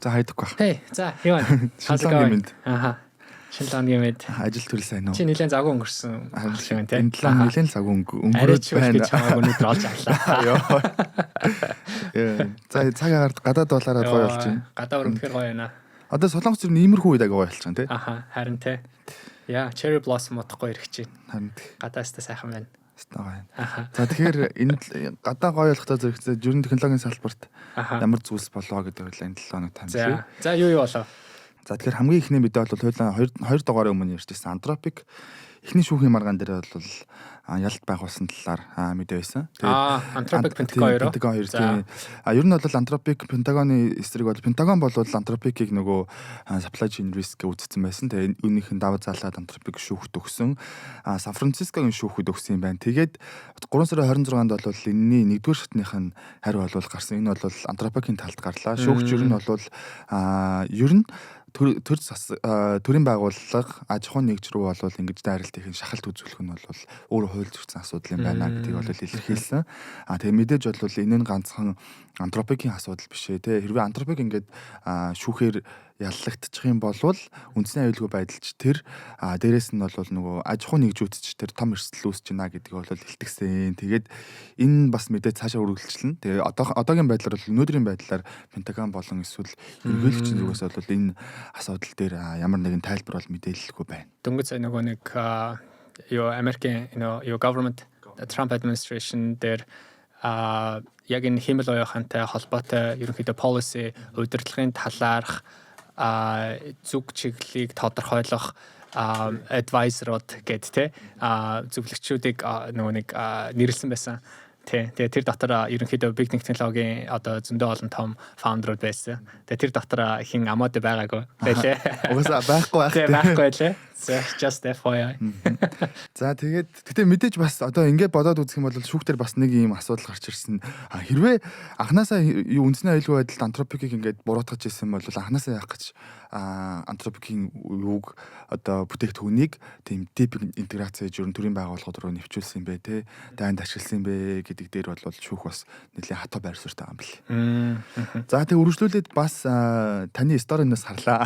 За, хайдаггүй. Hey, за, юу вэ? Шинэ 7 хоногийн мэнд. Аха. Шинэ 7 хоногийн мэнд. Ажил төрөл сайн уу? Чи нэлээд завгүй өнгөрсөн шиг байна, те. Энэ 7 хоног нэлээд завгүй өнгөрөөд байна. Гэж чамайг өнөөдөр олж авлаа. Йоо. За, цаг агаарт гадаад болоороо гоё болж байна. Гадаа өрөмтгөр гоё байна. Одоо Солонгос зүр нь иймэрхүү үед аяга гоё болчихсон, тий. Аха, харин те. Яа, cherry blossom удахгүй ирэх чинь. Харин. Гадаа өстой сайхан байна. Өстой гоё. За, тэгэхээр энэ гадаа гоё болохтой зэрэгцээ ер нь технологийн салбарт ямар зүйлс болоо гэдэг үйл энэ 7 хоног танилцъя. За, юу юу болоо? За, тэгэхээр хамгийн ихний мэдээ бол хоёулаа хоёр хоёр дугаарын өмнө ярьжсэн Anthropic эхний шүүхийн маргаан дээр бол ялалт байгуулсан талаар мэдээ байсан. Тэгээд Anthropic, Pentagon 2. Pentagon 2, тийм. Ер нь бол Anthropic Pentagon-ы эсрэг бол, Pentagon бол Anthropic-ийг нөгөө supply chain risk гэж үзсэн байсан. Тэгээд үүнийх нь даваа залаад Anthropic шүүхт өгсөн. Сан Францискогийн шүүхэд өгсөн юм байна. Тэгээд 3 сарын 26-нд бол энэний нэгдүгээр шатных нь хариу бол гарсан. Энэ бол Anthropic-ийн талд гарлаа. Шүүгч ер нь бол ер нь төр төрийн байгууллага, аж ахуйн нэгж рүү бол ингэж дайралт хийх, шахалт үзүүлэх нь бол өөр хууль зөрчсөн асуудал юм байна гэдгийг бол илэрхийлсэн. Тэгээ мэдээж бол энэ нь ганцхан Anthropic-ийн асуудал биш ээ, те. Хэрвээ Anthropic ингээд шүүхээр яллагдчих юм бол үндэсний аюулгүй байдалч тэр дээрэс нь бол нөгөө аж ахуйн нэгжүүд ч тэр том эрсдэл үүсэж байна гэдгийг бол илтгэсэн. Тэгээд энэ бас мэдээ цаашаа үргэлжлэнэ. Тэгээ одоогийн байдлаар бол, өнөөдрийн байдлаар Пентагон болон эсвэл ерөнхийлөгчийн зүгээс бол энэ асуудал дээр ямар нэгэн тайлбар бол мэдээлэлгүй байна. Дөнгөж сая нөгөө нэг юу, Америкийн нөгөө юу, government, Trump administration дээр яг энэ хиймэл оюун ухаантай холбоотой ерөнхийдөө policy, удирдлагын талаарх зүг чиглэлийг тодорхойлох advisor-ууд гээд те зөвлөгчүүдийг нөгөө нэг нэрлсэн байсан. Тий. Тэгээ тэр дотор ерөнхийдөө big технологийн одоо зөндөө олон том founder-ууд байсан. Тэгээ тэр дотор хин Амод байгаагүй байлээ. Угаасаа байхгүй байх. Тий, байхгүй байлээ. So just FYI. За, тэгээд гэтээ мэдээж бас одоо ингээд бодоод үзэх юм бол шүүхтэр бас нэг юм асуудал гарч ирсэн. Хэрвээ анханасаа юу, үндэсний аюулгүй байдалд Anthropic-ийг ингээд буруутгаж ирсэн бол анханасаа яах гэж Anthropic-ийн юуг, одоо бүтээгдэхүүнийг тийм deep интеграц хийж ерөн төрийн байгууллагууд руу нэвчүүлсэн юм бэ, те, дайнд ашигласан юм бэ гэдэг дээр бол шүүх бас нэлээд хатуу байр суурьтай юм бэл. За, тэг үргэлжлүүлээд бас таны story-наас харлаа.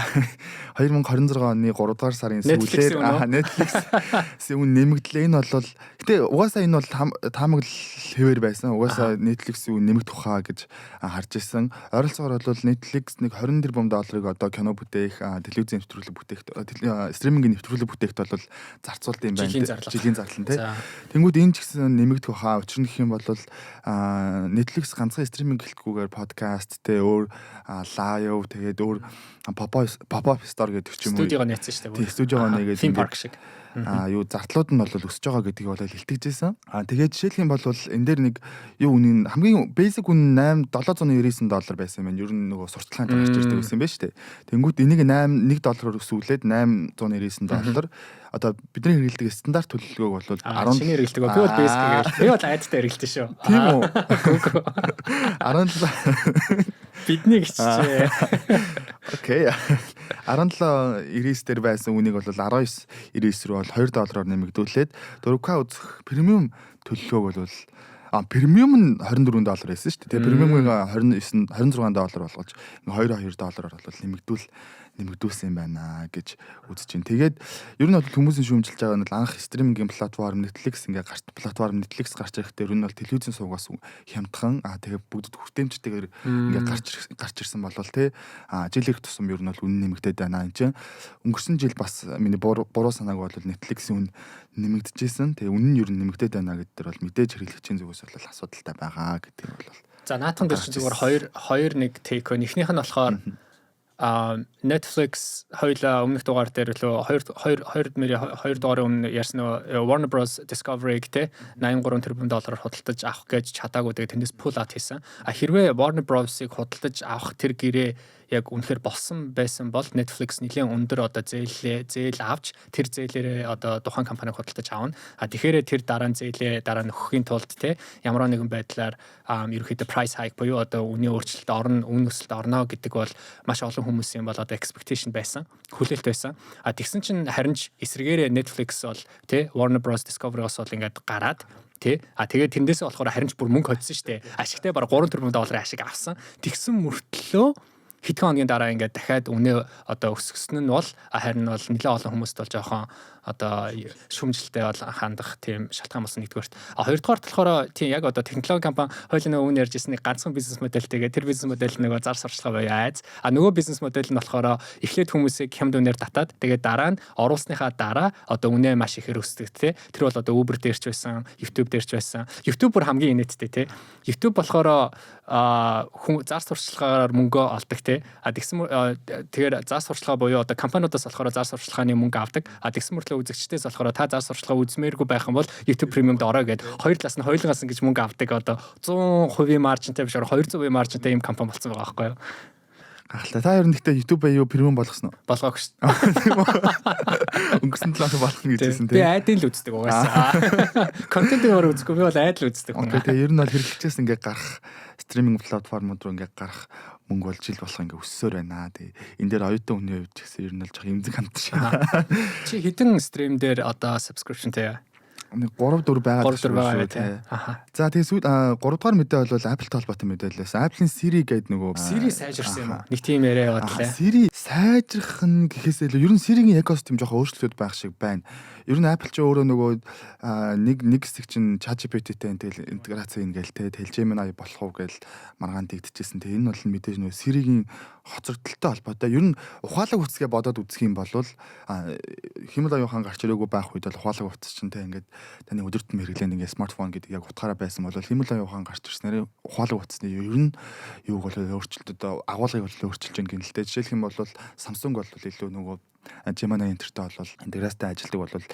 2026 оны 3 дугаар сарын сүүлээр Netflix-ийн үн нэмэгдлээ. Энэ бол гэтээ угаасаа энэ бол таамаглал хэвээр байсан. Угаасаа Netflix-ийн үн нэмэгдэх хаа гэж харж исэн. Ойролцоогоор бол Netflix нэг 20 тэрбум долларыг одоо кино бүтээх, телевизийн нэвтрүүлэг бүтээх, стримингийн нэвтрүүлэг бүтээхт бол зарцуулд юм байна. Жилийн зарлал, тий. Тэнгүүд энэ ч гэсэн нэмэгдэх хаа. Учир нь гэх юм бол Netflix ганцхан стриминг гэлтгүүгээр подкаст, те, өөр live, тэгээд өөр pop-up store гэдэг ч юм уу. Студиогоо нээсэн шүү дээ. Тий, студиогоо нээгээд theme park шиг. Юу, зардлууд нь бол өсөж байгаа гэдгийг бол илтгэжсэн. Тэгээд жишээлх юм бол энэ дээр нэг юу, үнийн хамгийн basic үн 8 799 доллар байсан юм байна. Ер нь нөгөө сурталчилгаанд гарч ирдэг байсан юм байна шүү дээ. Тэнгүүт энийг 8 1 доллараар өсвөлээд 899 доллар, одоо бидний хэрэглэдэг стандарт төлөвлөгөөг бол 10 Чиний хэрэглэдэг. Би бол basic гэж. Би бол ad-тай хэрэглэдэг шүү. Тийм үү? 17 Бидний гिचжээ. Okay. 17.99 дээр байсан үнийг бол 19.99 рүү бол 2 доллараар нэмэгдүүлээд 4K үзэх premium төлөвлөгөөг бол premium нь 24 доллар байсан шүү дээ. Тэгээ premium-ыг 29 26 доллар болгож 2 2 доллараар бол нэмэгдүүлсэн юм байна гэж үзэж байна. Тэгээд ер нь бол хүмүүсийн шүүмжилж байгаа нь бол анх стримингийн платформ Netflix ингээ гарч, платформ Netflix гарч ирэхдээ ер нь бол телевизийн суугаас хямдхан, тэгээ бүгдэд хүртээмжтэйгээр ингээ гарч ирсэн болвол, те, жил ирэх тусам ер нь бол үнэ нэмэгдээд байна. Энд чинь өнгөрсөн жил бас миний буруу санааг бол Netflix-ийн үнэ нэмэгдэжсэн. Тэгээ үнэ нь ер нь нэмэгдээд байна гэдэг дээр бол мэдээж хэрэглэгчийн зүгээс бол асуудалтай байгаа гэдэг нь бол За, наатан дээр чинь зүгээр хоёр хоёр нэг take байна. Эхнийх нь болохоор Netflix хоёлаа өмнөх дугаар дээр лөө 2 2 2 мөр 2 дугаарын өмнө ярьсан нөгөө Warner Bros Discovery-г, те, 83 тэрбум доллараар худалдаж авах гэж чадаагүй, тэгээ тэндээс pull out хийсэн. А хэрвээ Warner Bros-ыг худалдаж авах тэр гэрээ яг үнэхээр болсон байсан бол Netflix нэлээд өндөр одоо зээл авч, тэр зээлээрээ одоо тухайн компаниг худалдаж авна. А тэгэхээр тэр дараа нь зээлээ дараа нь өгөхийн тулд, те, ямар нэгэн байдлаар ерөнхийдөө price hike буюу одоо үнийн өөрчлөлт орно, үнэ өсөлт орно гэдэг бол маш олон хүмүүсийн бол одоо expectation байсан, хүлээлт байсан. А тэгсэн чинь харин ч эсрэгээрээ Netflix бол, те, Warner Bros Discovery-оос бол ингээд гараад, тий. А тэгээд тэндээсээ болохоор харин ч бүр мөнгө хоцсон шүү дээ. Ашигтай бараг 3 тэрбум долларын ашиг авсан. Тэгсэн мөртлөө Хэдхэн хоногийн дараа ингээд дахиад үнэ одоо өсгсөн нь бол харин бол нэлээд олон хүмүүст бол жоохон одоо шүүмжлэлтэй бол хандах тийм шалтгаан болсон нэгдүгээрт. А хоёрдугаарт болохоор тийм, яг одоо технологи компани хоёулын нөгөө өмнө ярьжсэн нэг ганцхан бизнес модельтэйгээ тэр бизнес модель нөгөө зар сурталчилгаа буюу айц. А нөгөө бизнес модель нь болохоор эхлээд хүмүүсийг хямд үнээр татаад, тэгээд дараа нь оруулсныхаа дараа одоо үнэ маш ихээр өсдөг, тий. Тэр бол одоо Uber дээр ч байсан, YouTube дээр ч байсан. YouTube бүр хамгийн инээдтэй, тий. YouTube болохоор хүн зар сурталчилгаагаар мөнгө олдог, тий. А тэгсэн тэгэхээр зар сурталчилгаа буюу одоо компаниудаас болохоор зар сурталчилгааны мөнгө авдаг. А тэгсэн мөртлөө үзэгчдээс болохоор та зар сурталчилгаа үзмээргүй байх юм бол YouTube Premium-д ороо гэд хоёр талаас нь хоёулангаас ингэж мөнгө авдаг, одоо 100% margin тай биш, 200% margin тай ийм компани болсон байгаа байхгүй юу? Гайхалтай. Та ер нь гэхдээ YouTube юу premium болгосон уу? Болгоогүй шүү дээ. Өнгөрсөн 7 хоног болгоно гэжсэн, тийм. Би ad ыг л үздэг угаасаа. Контентыг өөр үзэхгүй, би бол ad л үздэг. Okay, тэгээ ер нь бол хэрэглэгчээс ингээ гарах, streaming платформуд руу ингээ гарах мөнгө бол жил болох ингээ өссөөр байна. Тэгээ энэ дээр оюутан хүний хувьд ч гэсэн ер нь бол жоох эмзэг хандж. Чи хэдэн stream дээр одоо subscription тэй? Нэг 3 4 байгаа. 3 4 байгаа, тий. Аха. За, тэгээ сүүл 3 дугаар мэдээ бол Apple-тай холбоотой мэдээлэлээс. Apple-ийн Siri гэдэг нөгөө Siri сайжирсан юм уу? Нэг тийм яриа яваад лээ. Siri сайжрах нь гэхээс илүү ер нь Siri-гийн экосистем жоохон өөрчлөлтүүд байх шиг байна. Ер нь Apple ч өөрөө нөгөө нэг нэг хэсэг чинь ChatGPT-тэй тэгэл интеграц ингээл те, тэл Gemini болох уу гэл маргаан тэгдэжсэн. Тэгээ энэ бол мэдээж нөгөө Siri-гийн хоцрогдолтой холбоотой. Ер нь ухаалаг утасгээ бодоод үзэх юм бол хиймэл оюун ухаан гарч ирээгүй байх үед бол ухаалаг утас чинь те, ингээд таны өдөр тутмын хэрэглээнд ингээд смартфон гэдэг яг утгаараа байсан бол хиймэл оюун ухаан гарч ирснээр ухаалаг утасны ер нь юуг бол өөрчлөлтөд, агуулгыг бол өөрчилж байгаа гэнэ л дээ. Жишээлх юм бол Samsung бол илүү нөгөө Gemini Enter-тэй бол интеграцтай ажилладаг бол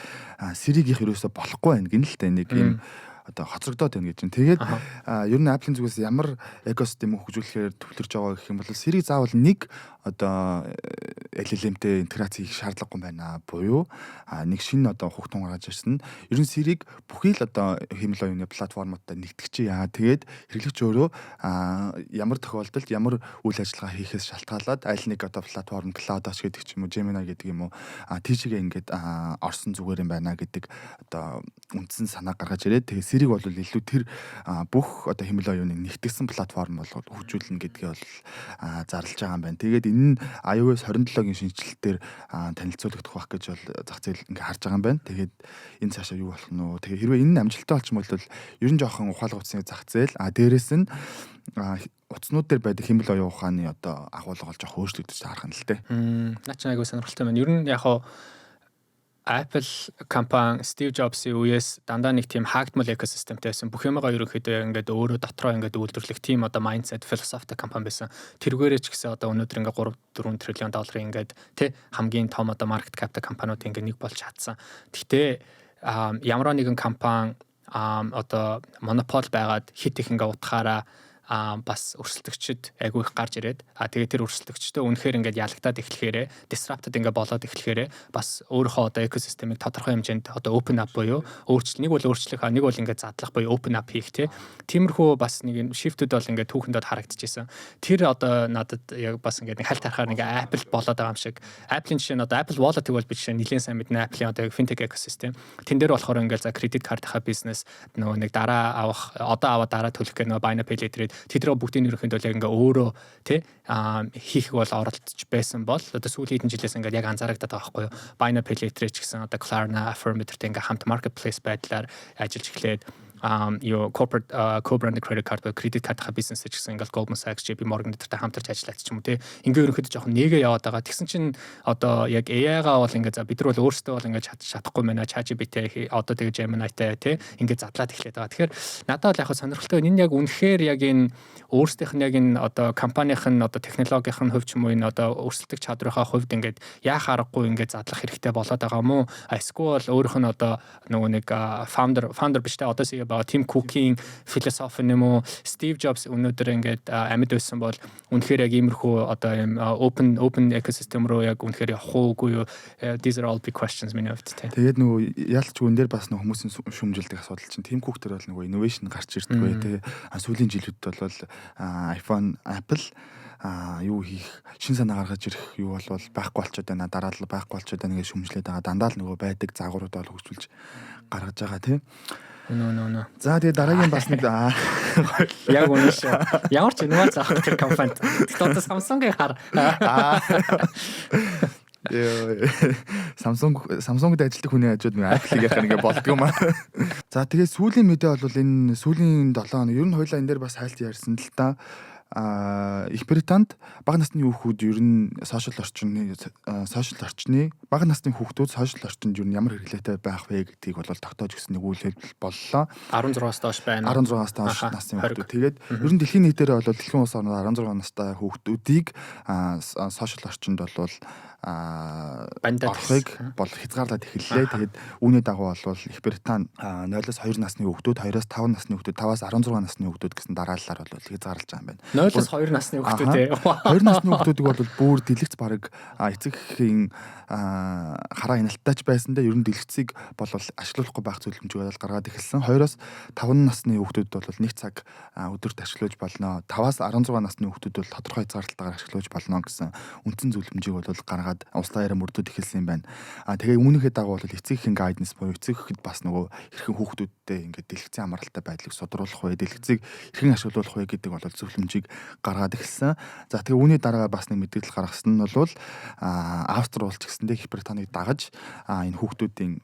Siri-гийнх ерөөсө болохгүй байх гэнэ л дээ, нэг юм одоо хоцрогдоод байна гэж чинь. Тэгээд ер нь Apple-ийн зүгээс ямар экосистем хөгжүүлэхээр төвлөрж байгаа гэх юм бол Siri заавал нэг одоо LLM-тэй интеграц хийх шаардлагагүй байна. Буюу нэг шинэ одоо хүүхдэн гаргаж ирсэн. Ер нь Siri-г бүхий л одоо хиймэл оюуны платформудад нэгтгэж яа. Тэгээд хэрэглэгч өөрөө ямар тохиолдолд ямар үйл ажиллагаа хийхээс шалтгаалаад аль нэг одоо платформ, Claude гэдэг ч юм уу, Gemini гэдэг юм уу, тийшээ ингээд орсон зүгээр юм байна гэдэг одоо үндсэн санаа гаргаж ирээд, тэгээд Siri-г бол илүү тэр бүх одоо хиймэл оюуныг нэгтгэсэн платформ болгоод хөгжүүлнэ гэдгээ бол зарлж байгаа юм байна. Тэгээд энэ нь iOS 27-гийн шинэчлэлтээр танилцуулагдах байх гэж бол зах зээл ингээ харж байгаа юм байна. Тэгээд энэ цаашаа юу болох нь вэ? Тэгээд хэрвээ энэ нь амжилттай болчмол бол ер нь жоохон ухаалаг утасны зах зээл, дээрэс нь утаснууд дээр байдаг хиймэл оюун ухааны одоо агуулга бол жоох өөрчлөгдөж таарах нь л дээ. Наа чи айгуу сонирхолтой байна. Ер нь яг хаа Apple компани Steve Jobs-ийн үеэс дандаа нэг тийм хаагдмал экосистемтэй байсан. Бүх юмгаа ерөнхийдөө ингээд өөрөө дотроо ингээд үйлдвэрлэх тийм одоо mindset, философитой компани байсан. Тэргээрээ ч гэсэн одоо өнөөдөр ингээд 3 4 триллион долларын ингээд тий хамгийн том одоо market cap-тай компаниуд ингээд нэг болж чадсан. Гэхдээ ямар нэгэн компани одоо монопол байгаад хит их ингээд утгаараа бас өрсөлдөгчд айгүй их гарч ирээд, тэгээд тэр өрсөлдөгчдөө үнэхээр ингээд ялагдаад эхлэхээрээ, disrupted ингээд болоод эхлэхээрээ бас өөрийнхөө одоо экосистемийг тодорхой хэмжээнд одоо open up буюу өөрчлөл, нэг бол өөрчлөх, нэг бол ингээд задлах буюу open up хийх, тий. Тиймэрхүү бас нэг юм shift-үүд бол ингээд түүхэнд харагдчихсэн. Тэр одоо надад яг бас ингээд нэг хальт харахаар нэг Apple болоод байгаа юм шиг. Apple-ийн жишээ нь одоо Apple Wallet-ыг бол би жишээ нэлээд сайн мэднэ. Apple-ийн одоо fintech экосистем. Тэн дээр болохоор ингээд за кредит картынхаа бизнес, нөгөө нэг дараа авах, одоо аваад дараа төлөх гэх нөгөө buy now pay later, тэдрээ бүгдийн ерөнхийдөө яг ингээ өөрөө тий хийх бол оролдож байсан бол одоо сүүлийн хэдэн жилээс ингээд яг анзаарагдаад байгаа байхгүй юу? Buy now pay later ч гэсэн одоо Klarna, Affirm гэдэртэй ингээ хамт marketplace байдлаар ажиллаж эхлээд, юу corporate co-branded credit card буюу кредит картынхаа бизнес ч гэсэн ингээл Goldman Sachs, JP Morgan гэдэртэй хамтарч ажиллаад ч юм уу, тий. Ингээ ерөнхийдөө жоохон нэгэ яваад байгаа. Тэгсэн чинь одоо яг AI-гаа бол ингээ за бид нар бол өөрсдөө бол ингээ чадахгүй байна. ChatGPT, одоо тэгээ Gemini-тай, тий, ингээ задлаад эхлээд байгаа. Тэгэхээр надад бол яг сонирхолтой, энэ яг үнэхээр яг энэ өөрсдийнх нь яг энэ одоо компанийн нь одоо технологийн нь хувь ч юм уу, энэ одоо өрсөлдөх чадрынхаа хувьд ингээд яах аргагүй ингээд задлах хэрэгтэй болоод байгаа юм уу? Эсвэл өөрийнх нь одоо нөгөө нэг founder биш те, одоо CEO байгаа Tim Cook-ийн философи юм уу? Steve Jobs өнөөдөр ингээд амьд байсан бол үнэхээр яг иймэрхүү одоо юм open ecosystem руу яг үнэхээр явах уугүй юу? These are all big questions миний хувьд, те. Тэгээд нөгөө ялч үн дээр бас нөгөө хүмүүсийн шүүмжилдэг асуудал чинь Tim Cook дээр бол нөгөө innovation гарч ирдэггүй, те. Сүүлийн жилүүдэд бол iPhone, Apple юу хийх, шин санаа гаргаж ирэх юу бол байхгүй болчиход байна, дараалал байхгүй болчиход байна гэж шүмжлээд байгаа. Дандаа л нөгөө байдаг загварууд бол хөгжүүлж гаргаж байгаа, тийм. Үнэ, үнэ, үнэ. За, тэгээ дараагийн бас нэг Яг үнэ шүү. Ямар ч инновац авах тэр компанид. Тэгтээ одоо Samsung-ыг хар. Йоо. Samsung-д ажилладаг хүний хажууд нэг Apple-ийг яхаа ингээ болдгоо юм аа. За, тэгээ сүүлийн мэдээ бол энэ сүүлийн 7 хоног ер нь хоёлаа энэ дээр бас хайлт ярьсан л та. Их Британд бага насны хүүхдүүд ер нь social орчны, бага насны хүүхдүүд social орчинд ер нь ямар хэрэглээтэй байх вэ гэдгийг бол тогтоож өгсөн нэг үйл явдал боллоо. 16-аас доош байна. 16-аас доош насны хүүхдүүд. Тэгээд ер нь дэлхийн нийтээр бол дэлхийн улс орнууд 16 настай хүүхдүүдийг social орчинд бол Ban-даад орохыг бол хязгаарлаад эхэллээ. Тэгээд үүний дагуу бол Их Британи 0-оос 2 насны хүүхдүүд, 2-оос 5 насны хүүхдүүд, 5-аас 16 насны хүүхдүүд гэсэн дараалалаар бол хязгаарлаж байгаа юм байна. 0-оос 2 насны хүүхдүүд ээ. 2 насны хүүхдүүдийг бол бүр дэлгэц баг эцэг эхийн хараа хяналттай ч байсан дээр ер нь дэлгэцийг бол ашиглахгүй байх зөвлөмжийг бол гаргаад эхэлсэн. 2-оос 5 насны хүүхдүүд бол 1 цаг өдөрт ашиглаж болно. 5-аас 16 насны хүүхдүүд бол тодорхой хязгаарлалтаагаар ашиглаж болно гэсэн үндсэн зөвлөмжийг бол гаргаад улс даяараа мөрдөд эхэлсэн юм байна. Тэгээ үүнийхээ дагуу бол эцэг эхийн guidance буюу эцэг эхэд бас нөгөө хэрхэн хүүхдүүдтэй ингээд дэлгэцийн хамааралтай байдлыг сударуулах вэ, дэлгэцийг хэрхэн ашиглуулах вэ гэдэг бол зөвлөмжийг гаргаад эхэлсэн. За, тэгээ үүний дараа бас нэг мэдээлэл гаргасан нь бол Австри улс ч гэсэндээ Их Британийг дагаж энэ хүүхдүүдийн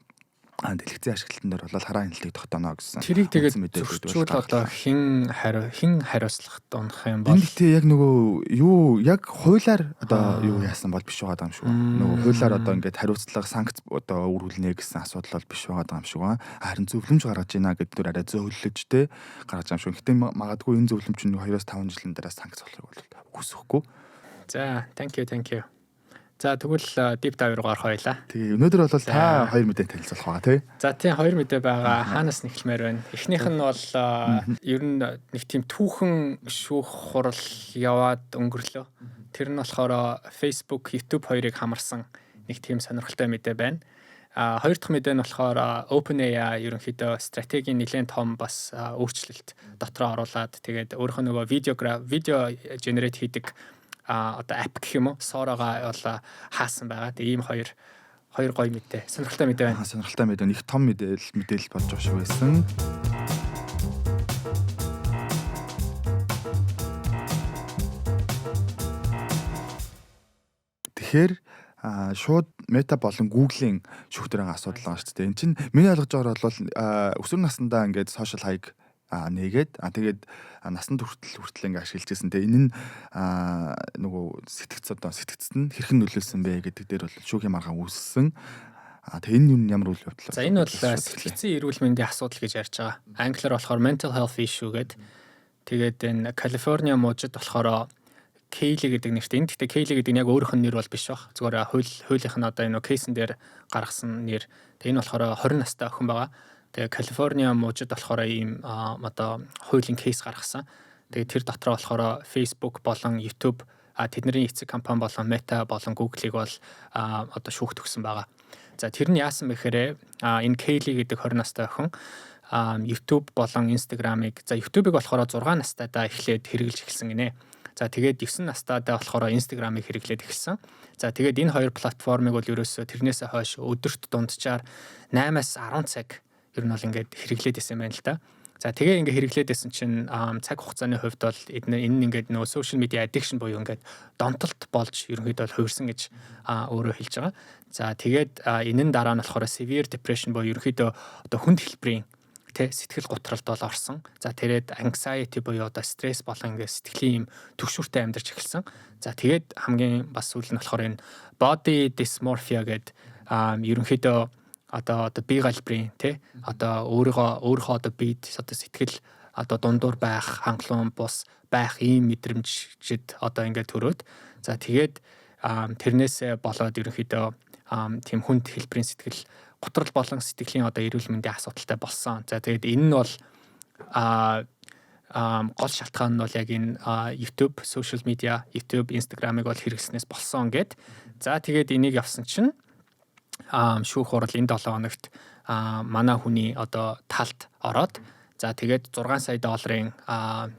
дэлгэцийн ашиглалтан дээр бол хараа хяналтыг тогтооно гэсэн. Тэрийг тэгээд зөрчүүл одоо хэн хариуцлагат унах юм бол? Энэ гэхдээ яг нөгөө юу, яг хуулиар одоо юу яасан бол биш байгаа юм шиг байна. Нөгөө хуулиар одоо ингээд хариуцлага, санкц одоо үүрүүлнэ гэсэн асуудал бол биш байгаа юм шиг байна. Харин зөвлөмж гаргаж байна гэдэг төр арай зөөлөж те гаргаж байгаа юм шиг. Гэтэ магадгүй энэ зөвлөмж нь 2-5 жилийн дараа санкц болохыг бол үгүйсэхгүй. За, thank you, thank you. За, тэгвэл deep dive руу орох байлаа. Тэгээ өнөөдөр бол та хоёр мэдээ танилцуулах байгаа, тий. За, тийм, хоёр мэдээ байгаа. Хаанаас нэхлэмээр байна? Эхнийх нь бол ер нь нэг тийм түүхэн шүүх хурал яваад өнгөрлөө. Тэр нь болохоор Facebook, YouTube хоёрыг хамарсан нэг тийм сонирхолтой мэдээ байна. А хоёр дахь мэдээ нь болохоор OpenAI ерөнхийдөө стратегийн нэлээд том бас өөрчлөлт дотроо оруулаад, тэгээд өөрийнх нь нөгөө видео generate хийдэг одоо app гэх юм уу, Sora-га бол хаасан байгаа. Тэгээ ийм хоёр гоё мэдээ, сонирхолтой мэдээ байна. Сонирхолтой мэдээ. Их том мэдээлэл болж байгаа шиг байсан. Тэгэхээр шууд Meta болон Google-ийн шүүхтэр байгаа асуудал байгаа шүү дээ. Энд чинь миний ойлгож байгаагаар бол өсвөр насндаа ингээд social хаяг нээгээд, тэгээд насан турш хүртэл ингээ ашиглаж байсан. Тэгээ энэ нь нөгөө сэтгэц, одоо сэтгэцэд нь хэрхэн нөлөөлсөн бэ гэдэг дээр бол шүүхийн маргаан үүссэн. Тэгээ энэ юм ямар үйл явдал? За, энэ бол сэтгэцийн эрүүл мэндийн асуудал гэж ярьж байгаа. Англиар болохоор mental health issue гэдэг. Тэгээд энэ Калифорниа мужид болохоор Кейли гэдэг нэртэй. Энэ гэхдээ Кейли гэдэг нь яг өөрийнх нь нэр бол биш баг. Зүгээр хуулийнх нь одоо энэ case-эн дээр гаргасан нэр. Тэгээ энэ болохоор 20 настай охин байгаа. Тэгээ Калифорниа мужид болохоор ийм одоо хуулийн case гаргасан. Тэгээ тэр дотроо болохоор Facebook болон YouTube, тэдний эцэг компани болон Meta болон Google-ыг бол одоо шүүхт өгсөн байгаа. За, тэр нь яасан бэ гэхээр энэ Кейли гэдэг 20 настай охин YouTube болон Instagram-ыг, за, YouTube-ыг болохоор 6 настайдаа эхлээд хэрэглэж эхэлсэн гинэ. За, тэгээд 9 настайдаа болохоор Instagram-ыг хэрэглээд эхэлсэн. За, тэгээд энэ хоёр платформыг бол ерөөсөө тэрнээсээ хойш өдөрт дунджаар 8-аас 10 цаг ер нь бол ингээд хэрэглээд исэн байна л да. За, тэгээ ингээ хэрэглээд байсан чинь цаг хугацааны хувьд бол энэ ингээд нөгөө social media addiction буюу ингээд донтолт болж ерөнхийдөө бол хувирсан гэж өөрөө хэлж байгаа. За, тэгээд энэ нь дараа нь болохоор severe depression буюу ерөнхийдөө одоо хүнд хэлбэрийн тэ сэтгэл гутралд бол орсон. За, тэгээд anxiety буюу одоо стресс болон ингээд сэтгэлийн юм түгшүүртэй амьдарч эхэлсэн. За, тэгээд хамгийн бас сүүл нь болохоор энэ body dysmorphia гэдэг ерөнхийдөө одоо бие галбирын тий одоо өөрийгөө, өөрийнхөө одоо биед одоо сэтгэл одоо дундуур байх, хангалуун бус байх ийм мэдрэмжид одоо ингээд төрөөд, за, тэгээд тэрнээсээ болоод ерөнхийдөө тийм хүнд хэлбэрийн сэтгэл гутрал болон сэтгэлийн одоо эрүүл мэндийн асуудалтай болсон. За, тэгээд энэ нь бол гол шалтгаан нь бол яг энэ YouTube, social media, YouTube, Instagram-ыг бол хэрэглэснээс болсон гэд. За, тэгээд энийг явсан чинь шүүх хурал энэ 7 хоногт манай хүний одоо талд ороод, за, тэгээд 6 сая долларын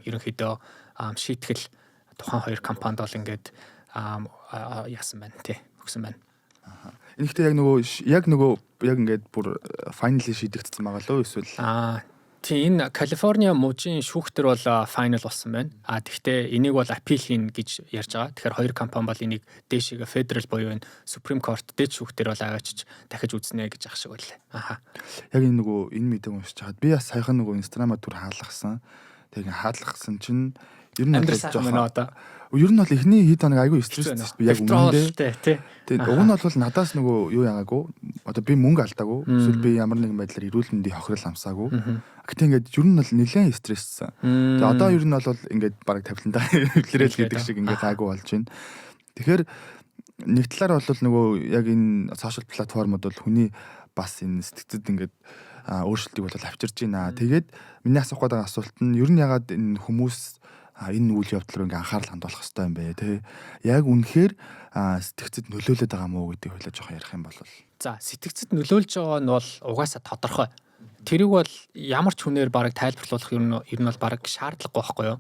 ерөнхийдөө шийтгэл тухайн хоёр компанид бол ингээд яасан байна, тий, өгсөн байна. Энэ гэхдээ яг нөгөө яг ингээд бүр finally шийдэгдсэн байгаа лөө эсвэл? Аа. Тийм, энэ Калифорниа мужийн шүүхтэр бол final болсон байна. А тэгвэл энийг бол appeal хийнэ гэж ярьж байгаа. Тэгэхээр хоёр компани бол энийг дээшээгээ federal буюу энэ Supreme Court дээд шүүхтэр бол аваачиж дахиж үзнэ гэж ах шиг байлаа. Аха. Яг энэ нөгөө энэ мэдээг уншиж чад би бас саяхан нөгөө Instagram-а түр хаалгасан. Тэгээ хаалгасан чинь ер нь бол жоохон одоо. Ер нь бол эхний хэд хоног айгүй стресс би яг үнэндээ. Тий. Тэгээд уг нь бол надаас нөгөө юу яагаагүй, одоо би мөнгө алдаагүй, эсвэл би ямар нэгэн байдлаар эрүүл мэндийн хохирол амсаагүй. Гэтэ ингээд ер нь бол нэлээд стресссэн. Тэгээд одоо ер нь бол ингээд бараг тавилантаа эвлэрээл гэдэг шиг ингээд гайгүй болж байна. Тэгэхээр нэг талаар бол нөгөө яг энэ social платформуд бол хүний бас энэ сэтгэцэд ингээд өөрчлөлтийг бол авчирж байна. Тэгээд миний асуух гэдэг асуулт нь ер нь ягаад энэ хүмүүс энэ үйл явдал руу ингээ анхаарал хандуулах хэрэгтэй юм бэ, те? Яг үнэхээр сэтгэцэд нөлөөлөд байгаа мó гэдгийг хойлоо жоохон ярих юм бол. За, сэтгэцэд нөлөөлж байгаа нь бол угаасаа тодорхой. Тэрийг бол ямар ч хүнээр бараг тайлбарлуулах ер нь бол бараг шаардлагагүй байхгүй юу?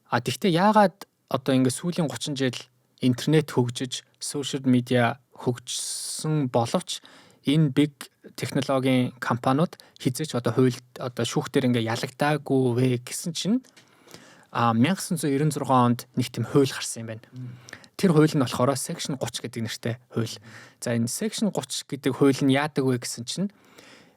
А тэгвэл яагаад одоо ингээ сүүлийн 30 жил интернет хөгжиж, social media хөгжсөн боловч энэ big технологийн компаниуд хэзээ ч одоо хуульд, одоо шүүхтэр ингээ ялагдаагүй вэ гэсэн чинь 1996 онд нэг тийм хууль гарсан юм байна. Тэр хууль нь болохоор Section 30 гэдэг нэртэй хууль. За, энэ Section 30 гэдэг хууль нь яадаг вэ гэсэн чинь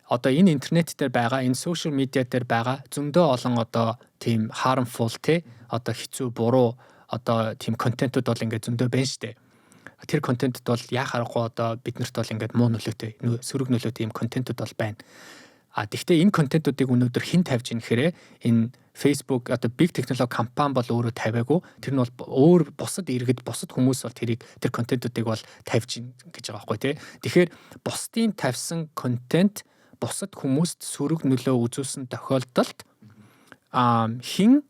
одоо энэ интернет дээр байгаа, энэ social media дээр байгаа зөндөө олон одоо тийм harmful, те, одоо хэцүү, буруу одоо тийм контентууд бол ингээд зөндөө байна штэ. Тэр контентууд бол яа харахгүй одоо биднэрт бол ингээд муу нөлөөтэй, сөрөг нөлөөтэй юм контентууд бол байна. А тэгвэл энэ контентуудыг өнөөдөр хэн тавьж ийн гэхээр энэ Facebook, одоо big technology компани бол өөрөө тавиагүй. Тэр нь бол өөр бусад иргэд, бусад хүмүүс бол тэрийг, тэр контентуудыг бол тавьж ийн гэж байгаа байхгүй, тий. Тэгэхээр бусдын тавьсан контент бусад хүмүүст сөрөг нөлөө үзүүлсэн тохиолдолд хэн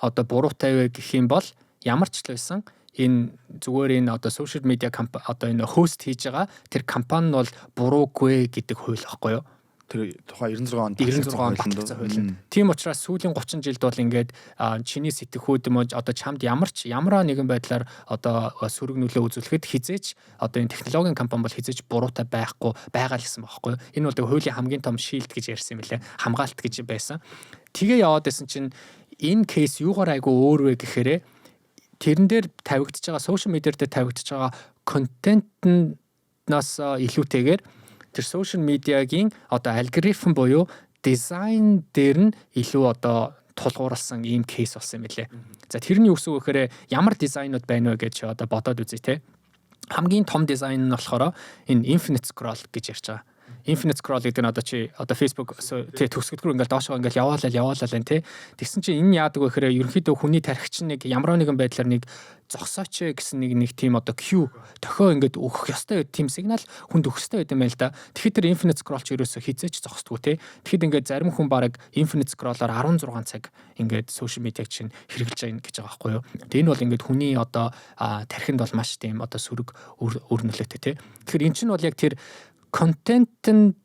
одоо буруутай вэ гэх юм бол ямар ч л байсан энэ зүгээр энэ одоо social media одоо энэ host хийж байгаа тэр компани нь бол буруугүй гэдэг хууль байхгүй юу? Тэр тухайн 96 онд. 96 онд батлагдсан хууль. Тийм учраас сүүлийн 30 жилд бол ингээд чиний сэтгэхүйд юм уу, одоо чамд ямар ч ямар нэгэн байдлаар одоо сөрөг нөлөө үзүүлэхэд хэзээ ч одоо энэ технологийн компани бол хэзээ ч буруутай байхгүй байгаа л гэсэн бохоггүй. Энэ бол хуулийн хамгийн том shield гэж ярьсан юм лээ. Хамгаалт гэж байсан. Тэгээ яваад байсан чинь энэ case юугаар айгу өөр вэ гэхээр тэрэн дээр тавигдж байгаа, social media дээр тавигдж байгаа контентнаас илүүтэйгээр тэр social media-гийн одоо алгоритм буюу дизайн дээр нь илүү одоо тулгуурласан ийм case болсон юм билээ. За, тэр нь юу гэсэн үг гэхээр ямар дизайнууд байна вэ гэж одоо бодоод үзье, те. Хамгийн том дизайн нь болохоор энэ infinite scroll гэж ярьж байгаа. Infinite scroll гэдэг нь одоо чи одоо Facebook тий төгсгөлгүй ингээл доошоо ингээл яваалал яваалал энэ, тий. Тэгсэн чинь энэ яадаг вэ гэхээр ерөнхийдөө хүний тархич нэг ямар нэгэн байдлаар нэг зогсооч гэсэн нэг тийм одоо cue, дохио ингээд өгөх ёстой тийм сигнал хүнд өгөх ёстой байт юм байна л да. Тэгэхээр тэр infinite scroll ч ерөөсөө хэзээ ч зогсдоггүй, тий. Тэгэхэд ингээд зарим хүн баг infinite scroll-оор 16 цаг ингээд social media чинь хэрэглэж байгаа гэж байгаа байхгүй юу. Тэгээ энэ бол ингээд хүний одоо тархинд бол маш тийм одоо сөрөг үр нөлөөтэй, тий. Тэгэхээр эн чинь бол яг тэр контент нь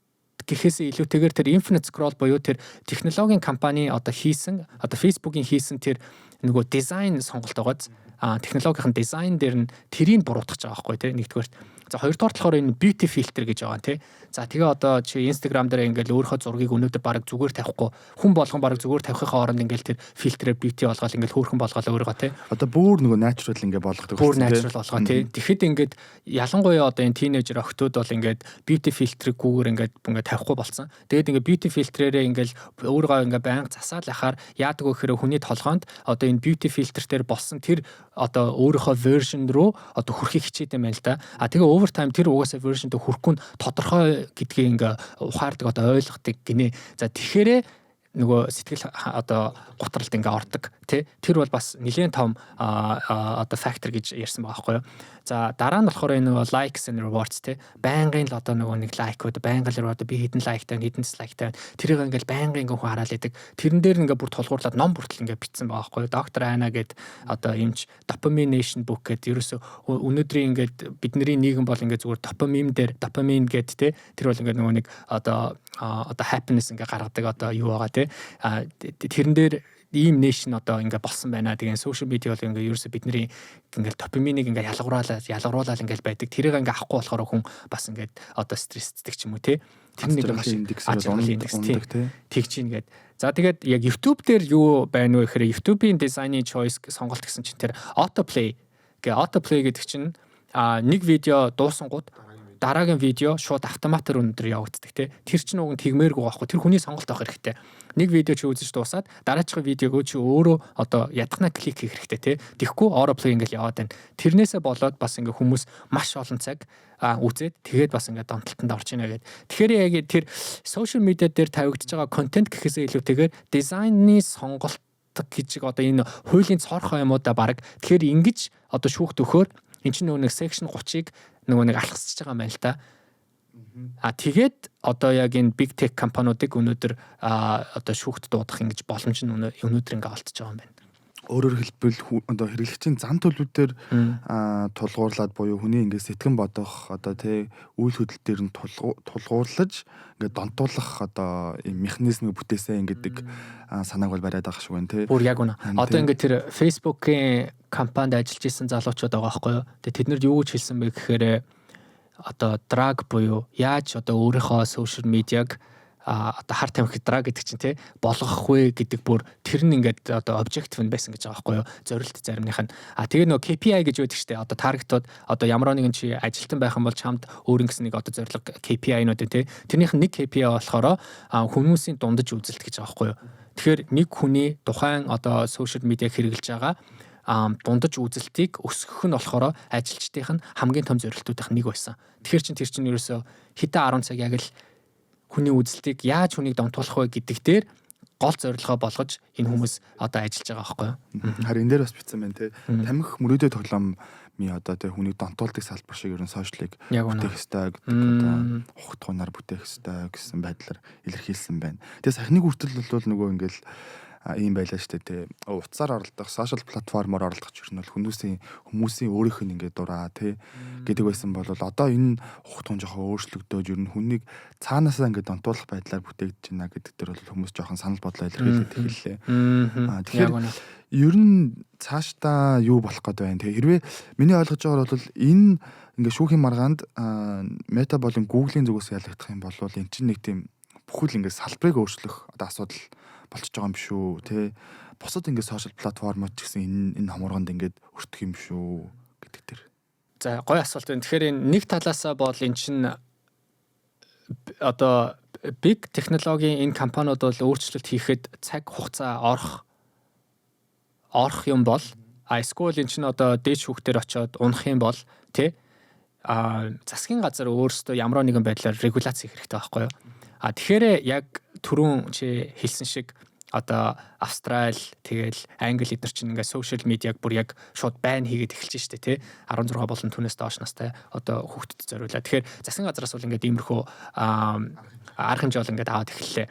гэхээсээ илүүтэйгээр тэр infinite scroll буюу тэр технологийн компани одоо хийсэн, одоо Facebook-ийн хийсэн тэр нөгөө дизайн сонголт байгааз технологийн дизайн дээр нь тэрийг буруутгах байгаа байхгүй, тий, нэгдүгээрт. За, хоёрдугаар болохоор энэ beauty filter гэж байгаа, тий. За, тэгээ одоо чи Instagram дээр ингээл өөрийнхөө зургийг өнөөдөр баг зүгээр тавихгүй, хүн болгон баг зүгээр тавихынхаа оронд ингээл тэр фильтрээр beauty болгоол, ингээл хөөрхөн болгоол өөрийгөө, тий. Одоо бүр нөгөө natural ингээ болгодог. Бүр natural болгоо, тий. Тэгэхэд ингээд ялангуяа одоо энэ teenager охтууд бол ингээд beauty filter-гүүгээр ингээд тавихгүй болсон. Тэгээд ингээд beauty filter-ээрээ ингээл өөрийгөө ингээд байнга засаал яхаар яадаг вэ гэхээр хүний толгоонд одоо энэ beauty filter дээр болсон тэр одоо өөрийнхөө version руу одоо хүрэхийг хичээдэг юм байна л да. А тэгээ over time тэр угаасаа version дээр хүрэхгүй нь тодорхой гэдгийг ингээ ухаардаг, одоо ойлгодог гинэ. За, тэгэхээр нөгөө сэтгэл одоо гутралд ингээ ордог, тий. Тэр бол бас нэлээд том одоо фактор гэж ярьсан байгаа байхгүй юу. За, дараа нь болохоор энэ нөгөө likes and rewards, тий. Байнгын л одоо нөгөө нэг like-ууд, байнгын л reward, би хэдэн like-тай, хэдэн dislike-тай, тэрийг ингээл байнгын ингээ хүн хараал идэг. Тэрэн дээр ингээ бүр тулгуурлаад ном бүртэл ингээ бичсэн байгаа байхгүй юу. Доктор Ана гэд одоо эмч Dopamine Nation book гэд. Ерөөсө өнөөдрийн ингээд бидний нийгэм бол ингээ зүгээр допамин дээр, допамин гэд, тий. Тэр бол ингээ нөгөө нэг одоо happiness ингээ гаргадаг одоо юу байгаа, тий. Тэрэн дээр Ийм nation одоо ингээ болсон байна. Тэгээ social media бол ингээ ерөөсө бидний ингээ допаминыг ингээ ялгууруулаад ялгууруулаад ингээ байдаг. Тэрийг ингээ авахгүй болохоор хүн бас ингээ одоо стресстэй ч юм уу, те. Тэр нэг маш индекс индекс тэгж ийн гээд. За, тэгээд яг YouTube дээр юу байна вэ гэхээр YouTube-ийн дизайны choice, сонголт гэсэн чинь тэр autoplay гэ, autoplay гэдэг чинь нэг видео дуусангууд дараагийн видео шууд автоматар өндөр явагддаг, тий. Тэр чинь уг нь тэгмээргүй байхгүй. Тэр хүний сонголт авах хэрэгтэй. Нэг видео чи үзэж дуусаад дараачихын видеогоо чи өөрөө одоо ядахна клик хийх хэрэгтэй, тий. Тэгэхгүй autoplay ингээл яваад байна. Тэрнээсээ болоод бас ингээ хүмүүс маш олон цаг үзээд, тэгээд бас ингээ донтолтонд орж ийнэ гэдэг. Тэгэхээр яг тэр social media дээр тавигдж байгаа контент гэхээсээ илүүтэйгээр дизайны сонголт гэж одоо энэ хуулийн цоорхон юмудаа баг тэгэхээр ингэж одоо шүүхт өгөхөөр эн чинь нөгөө нэг section 30-ыг нөгөө нэг алхасчихж байгаа юм байна л та. А тэгээд одоо яг энэ big tech компаниудыг өнөөдөр одоо шүүхт дуудах ингэж боломж нь өнөөдөр ингээ олдож байгаа юм байна. Өөрөөр хэлбэл, одоо хэрэглэгчийн зан төлөвлөлтөөр тулгуурлаад буюу хүний ингээ сэтгэн бодох одоо, тий, үйл хөдлөл дээр нь тулгуурлаж ингээ донтуулах одоо ийм механизмыг бүтээсэн гэдэг санааг бол бариад байгаа шиг байна, тий. Бүр яг үнэ. Одоо ингээ тэр Facebook-ийн компанид ажиллаж исэн залуучууд байгаа байхгүй юу? Тэгээ тэд нар юу гэж хэлсэн бэ гэхээр одоо drug буюу яаж одоо өөрийнхөө social media-г одоо хар тамхи drug гэдэг чинь, те, болгох вэ гэдэг бүр тэр нь ингээд одоо objective нь байсан гэж байгаа байхгүй юу, зорилт заримных нь. Тэгээ нөгөө KPI гэж байдаг штэ, одоо target-ууд, одоо ямар нэгэн чи ажилтан байх юм бол чамд өөр ингэсэн нэг одоо зорилго KPI-нууд, те. Тэрнийх нь нэг KPI болохоор хүмүүсийн дундаж үзэлт гэж байгаа байхгүй юу. Тэгэхээр нэг хүний тухайн одоо social media хэрэглэж байгаа дундаж үзэлтийг өсгөх нь болохоор ажилчдын нь хамгийн том зорилтуудын нэг байсан. Тэгэхээр чин тэр чинь ерөөсөө хэдэн 10 цаг яг л хүний үзэлтийг яаж хүнийг донтуулах вэ гэдэг дээр гол зорилгоо болгож энэ хүмүүс одоо ажиллаж байгаа байхгүй юу? Харин энэ дээр бас бичсэн байна, те. Тамхи мөрөөдөө тоглоомын одоо тэр хүнийг донтуулдаг салбар шиг ерөн social-ыг бүтээх ёстой гэдэг, одоо хугацаанаар бүтээх ёстой гэсэн байдлаар илэрхийлсэн байна. Тэгээ саяхныг хүртэл бол нөгөө ингээл ийм байлаа штэ, тий. Утсаар оролдох, social платформоор оролдох ч ер нь бол хүмүүсийн өөрийнх нь ингээд дураа, тий, гэдэг байсан бол одоо энэ хугацаанд жоохон өөрчлөгдөөж, ер нь хүнийг цаанаасаа ингээд донтуулах байдлаар бүтээгдэж байна гэдэг дээр бол хүмүүс жоохон санал бодлоо илэрхийлээд эхэллээ. Тэгэхээр ер нь цаашдаа юу болох гээд байна? Тэгээ хэрвээ миний ойлгож байгаагаар бол энэ ингээд шүүхийн маргаанд Meta болон Google-ийн зүгээс ялагдах юм бол эн чинь нэг тийм бүхэл ингээд салбарыг өөрчлөх одоо асуудал болчихж байгаа юм биш үү, те? Бусад ингээд social платформуд ч гэсэн энэ хоморгонд ингээд өртөх юм биш үү гэдэг тэр. За, гоё асуулт байна. Тэгэхээр энэ нэг талаасаа бол эн чинь одоо big технологийн энэ компаниуд бол өөрчлөлт хийхэд цаг хугацаа орох юм бол эсвэл эн чинь одоо дээд шүүхтэр очиод унах юм бол, тий, засгийн газар өөрсдөө ямар нэгэн байдлаар регуляц хийх хэрэгтэй байхгүй юу? Тэгэхээр яг түрүүн чи хэлсэн шиг одоо Австрал, тэгэл Англи эднэр чинь ингээ social media-г бүр яг шууд ban хийгээд эхэлж штэ, тий, 16 болон түүнээс доош настай одоо хүүхдэд зориулаа. Тэгэхээр засгийн газраас бол ингээд иймэрхүү арга хэмжээ бол ингээд аваад эхэллээ.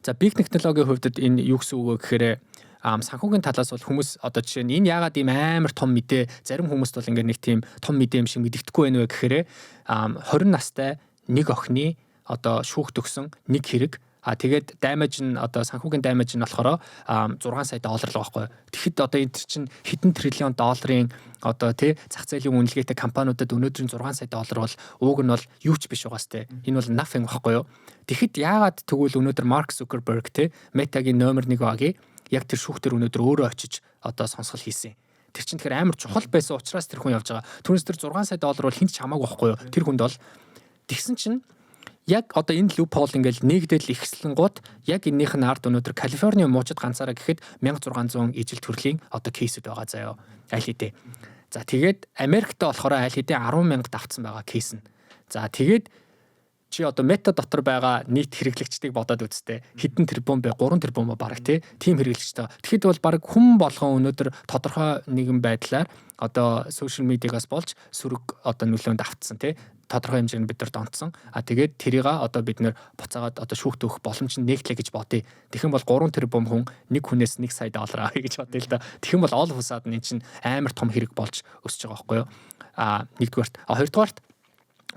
За, big технологийн хувьд энэ юу гэсэн үг вэ гэхээр санхүүгийн талаас бол хүмүүс одоо жишээ нь энэ яагаад ийм амар том мэдээ, зарим хүмүүст бол ингээд нэг тийм том мэдээ юм шиг мэдэгдэхгүй байна вэ гэхээр 20 настай нэг охины одоо шүүхт өгсөн нэг хэрэг. Тэгээд damage нь, одоо санхүүгийн damage нь болохоор 6 сая доллар л байгаа байхгүй. Тэгэхэд одоо энэ чинь хэдэн триллион долларын одоо, тий, зах зээлийн үнэлгээтэй компаниудад өнөөдрийн 6 сая доллар бол ууг нь бол юу ч биш байгаас, тий. Энэ бол nothing байхгүй юу? Тэгэхэд яагаад тэгвэл өнөөдөр Марк Зукерберг, тий, Meta-гийн номер 1 багийн яг тэр шүүхтэр өнөөдөр өөрөө очиж одоо сонсгол хийсэн. Тэр чинь тэгэхээр амар чухал байсан учраас тэр хүн явж байгаа. Түүнээс тэр 6 сая доллар бол хэнд ч хамаагүй байхгүй юу? Тэр хүнд бол. Тэгсэн чинь яг одоо энэ loophole ингээл нэгдэл ихслэнгууд яг энэнийх нь ард өнөөдөр Калифорни муучид ганцаараа гэхэд 1600 ижил төрлийн одоо case-үүд байгаа заяо, аль хэдийн. За, тэгээд Америкт болохоор аль хэдийн 10 мянга давтсан байгаа case нь. За, тэгээд чи одоо Meta дотор байгаа нийт хэрэглэгчдийг бодоод үзтээ. Хэдэн тэрбум бэ? 3 тэрбум ба бараг, тий. Тим хэрэглэгчтэй. Тэгэхэд бол бараг хүн болгон өнөөдөр тодорхой нэгэн байдлаар одоо social media-гаас болж сөрөг одоо нөлөөнд автсан, тий, тодорхой хэмжээнд бид нар донтсон. А тэгээд тэрийг одоо бид нэр буцаагаад одоо шүүхт өгөх боломж нь нэгтлээ гэж бодъё. Тэгэх юм бол 3 тэрбум хүн нэг хүнээс 1 сая доллар авъя гэж бодъё л да. Тэгэх юм бол all of a sudden энэ чинь амар том хэрэг болж өсөж байгаа байхгүй юу? Нэгдүгээрт. Хоёрдугаарт,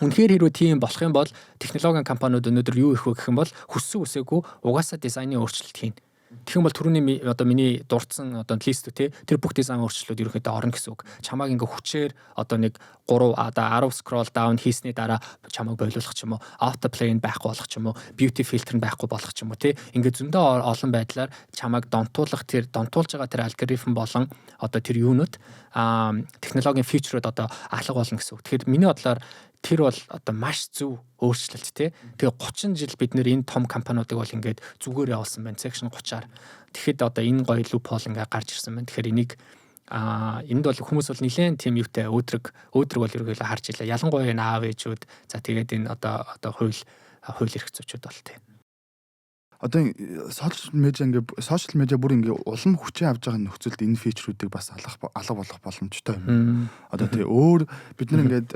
үнэхээр хэрвээ тийм болох юм бол технологийн компаниуд өнөөдөр юу их вэ гэх юм бол хүссэн үсээгүй угаасаа дизайны өөрчлөлт хийнэ. Тэгэх юм бол түрүүний одоо миний дурдсан одоо list үү, те, тэр бүх дизайн өөрчлөлтүүд ерөнхийдөө орно гэсэн үг. Чамааг ингээ хүчээр одоо нэг 3 одоо 10 scroll down хийсний дараа чамааг болиулах ч юм уу, auto play нь байхгүй болох ч юм уу, beauty filter нь байхгүй болох ч юм уу, те. Ингээ зөндөө олон байдлаар чамааг донтуулах, тэр донтуулж байгаа тэр алгоритм болон одоо тэр юунууд, технологийн feature үүд одоо алга болно гэсэн үг. Тэгэхээр миний бодлоор тэр бол одоо маш зөв өөрчлөлт, тий. Тэгээ 30 жил бид нэр энэ том компаниудыг бол ингээд зүгээр явуулсан байна. Section 30-аар. Тэгэхэд одоо энэ гоё loophole ингээд гарч ирсэн байна. Тэгэхээр энийг энд бол хүмүүс бол нэлээд тийм юутай өөдрөг бол ерөнхийдөө харж илаа. Ялангуяа энэ аав ээжүүд, за тэгээд энэ одоо хууль эрх зүйчүүд бол, тий. Одоо social media, ингээ social media бүр ингээ улам хүчээ авж байгаа нөхцөлд энэ feature үүдийг бас алга болох боломжтой юм. Одоо тий, өөр бид нар ингээд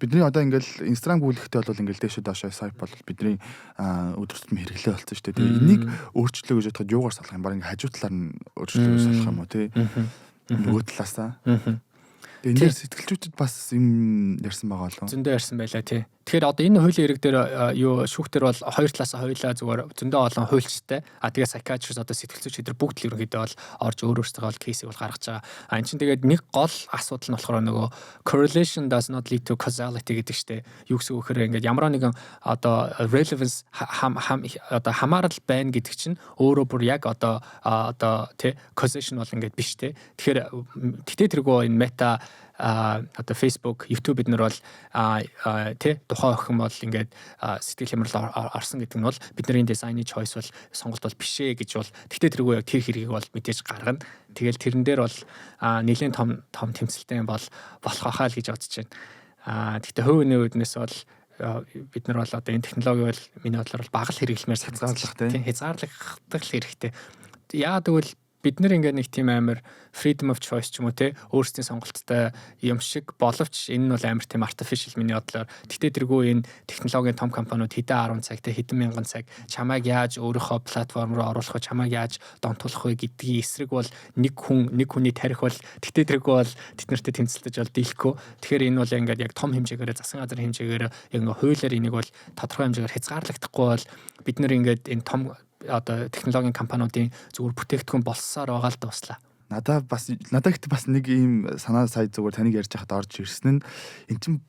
бидний одоо ингээл Instagram гүйлгэхдээ бол ингээл дээшээ доошоо swipe бол бидний өдөр тутмын хэрэглээ болсон шүү дээ. Тэгээ энийг өөрчлөө гэж бодоход юугаар салах юм? Баг ингээ хажуу талаар нь өөрчлөө салах юм уу, тий? Нөгөө талаасаа. Тэгээ энэ дээр сэтгэлзүйчд бас юм ярьсан байгаа болов. Зөндөө ярьсан байлаа, тий. Тэгэхээр одоо энэ хуулийн хэрэг дээр, юу, шүүхтэр бол хоёр талаас хоёулаа зүгээр зөндөө олон хуульчтай. А тэгээ psychiatrist, одоо сэтгэл зүйч эдэр бүгд л ерөнхийдөө бол орж өөр өөрсдөө бол case ийг бол гаргаж байгаа. А эн чинь тэгээд нэг гол асуудал нь болохоор нөгөө correlation does not lead to causality гэдэг штэ. Юу гэсэн үг гэхээр ингээд ямар нэгэн одоо relevance хам хам одоо хамаарал байна гэдэг чинь өөрөө бүр яг одоо тий, causation бол ингээд биш, те. Тэгэхээр тэгтээ тэргүй энэ Meta, одоо Facebook, YouTube эднэр бол тий, тухайн охин бол ингээд сэтгэл хямрал орсон гэдэг нь бол бидний дизайны choice бол, сонголт бол биш ээ гэж бол тэгтээ тэргүй яг тэр хэргийг бол мэдээж гаргана. Тэгэл тэрэн дээр бол нэлээд том том тэмцэлтэй бол болох байхаа л гэж бодож байна. Тэгтээ хувийн үүднээс бол бид нар бол одоо энэ технологи бол миний бодлоор бол бага л хэрэглэмээр хязгаарлах. Тийм, хязгаарлах хэрэгтэй. Яагаад гэвэл бид нар ингээд нэг тийм амар freedom of choice ч юм уу, те, өөрсдийн сонголттой юм шиг боловч энэ нь бол амар тийм artificial миний бодлоор. Тэгтээ тэргүй энэ технологийн том компаниуд хэдэн 10 цаг, те, хэдэн мянган цаг чамайг яаж өөрийнхөө платформ руу оруулах вэ, чамайг яаж донтуулах вэ гэдгийн эсрэг бол нэг хүн, нэг хүний тарих бол тэгтээ тэргүй бол тэд нартэй тэмцэлдэж бол дийлэхгүй. Тэгэхээр энэ бол ингээд яг том хэмжээгээр, засгийн газрын хэмжээгээр яг ингээд хуулиар энийг бол тодорхой хэмжээгээр хязгаарлагдахгүй бол бид нар ингээд энэ том одоо технологийн компаниудын зүгээр бүтээгдэхүүн болсоор байгаа л дуслаа. Надаа ихтэй бас нэг ийм санаа сая зүгээр таныг ярьж байхад орж ирсэн нь эн чинь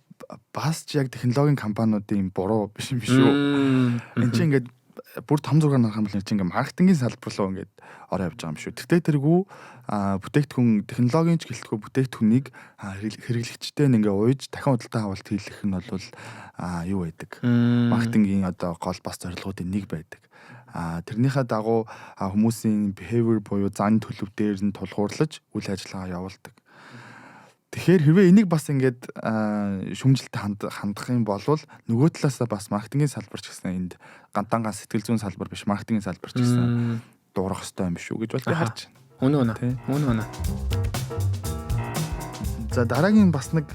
бас ч яг технологийн компаниудын буруу биш юм биш үү? Энд чинь ингээд бүр том зургаар харах юм бол чинь ингээд маркетингийн салбар руу ингээд ороо явж байгаа юм шүү. Тэгтээ тэргүй бүтээгдэхүүн технологийн ч гэлтгүй бүтээгдэхүүнийг хэрэглэгчтэй нь ингээ ууж дахин худалдаа авалт хийх нь бол юу байдаг. Маркетингийн одоо гол бас зорилгоудын нэг байдаг. Тэрнийхээ дагуу хүмүүсийн behavior буюу зан төлөв дээр нь тулгуурлаж үйл ажиллагаа явуулдаг. Тэгэхээр хэрвээ энийг бас ингээд шүүмжлэлтэй хандах юм бол нөгөө талаасаа бас маркетингийн салбар ч гэсэн энд гандангаа сэтгэл зүйн салбар биш, маркетингийн салбар ч гэсэн дуурах ёстой юм биш үү гэж бол би харж байна. Үнэ үнэ. Үнэ үнэ. За, дараагийн бас нэг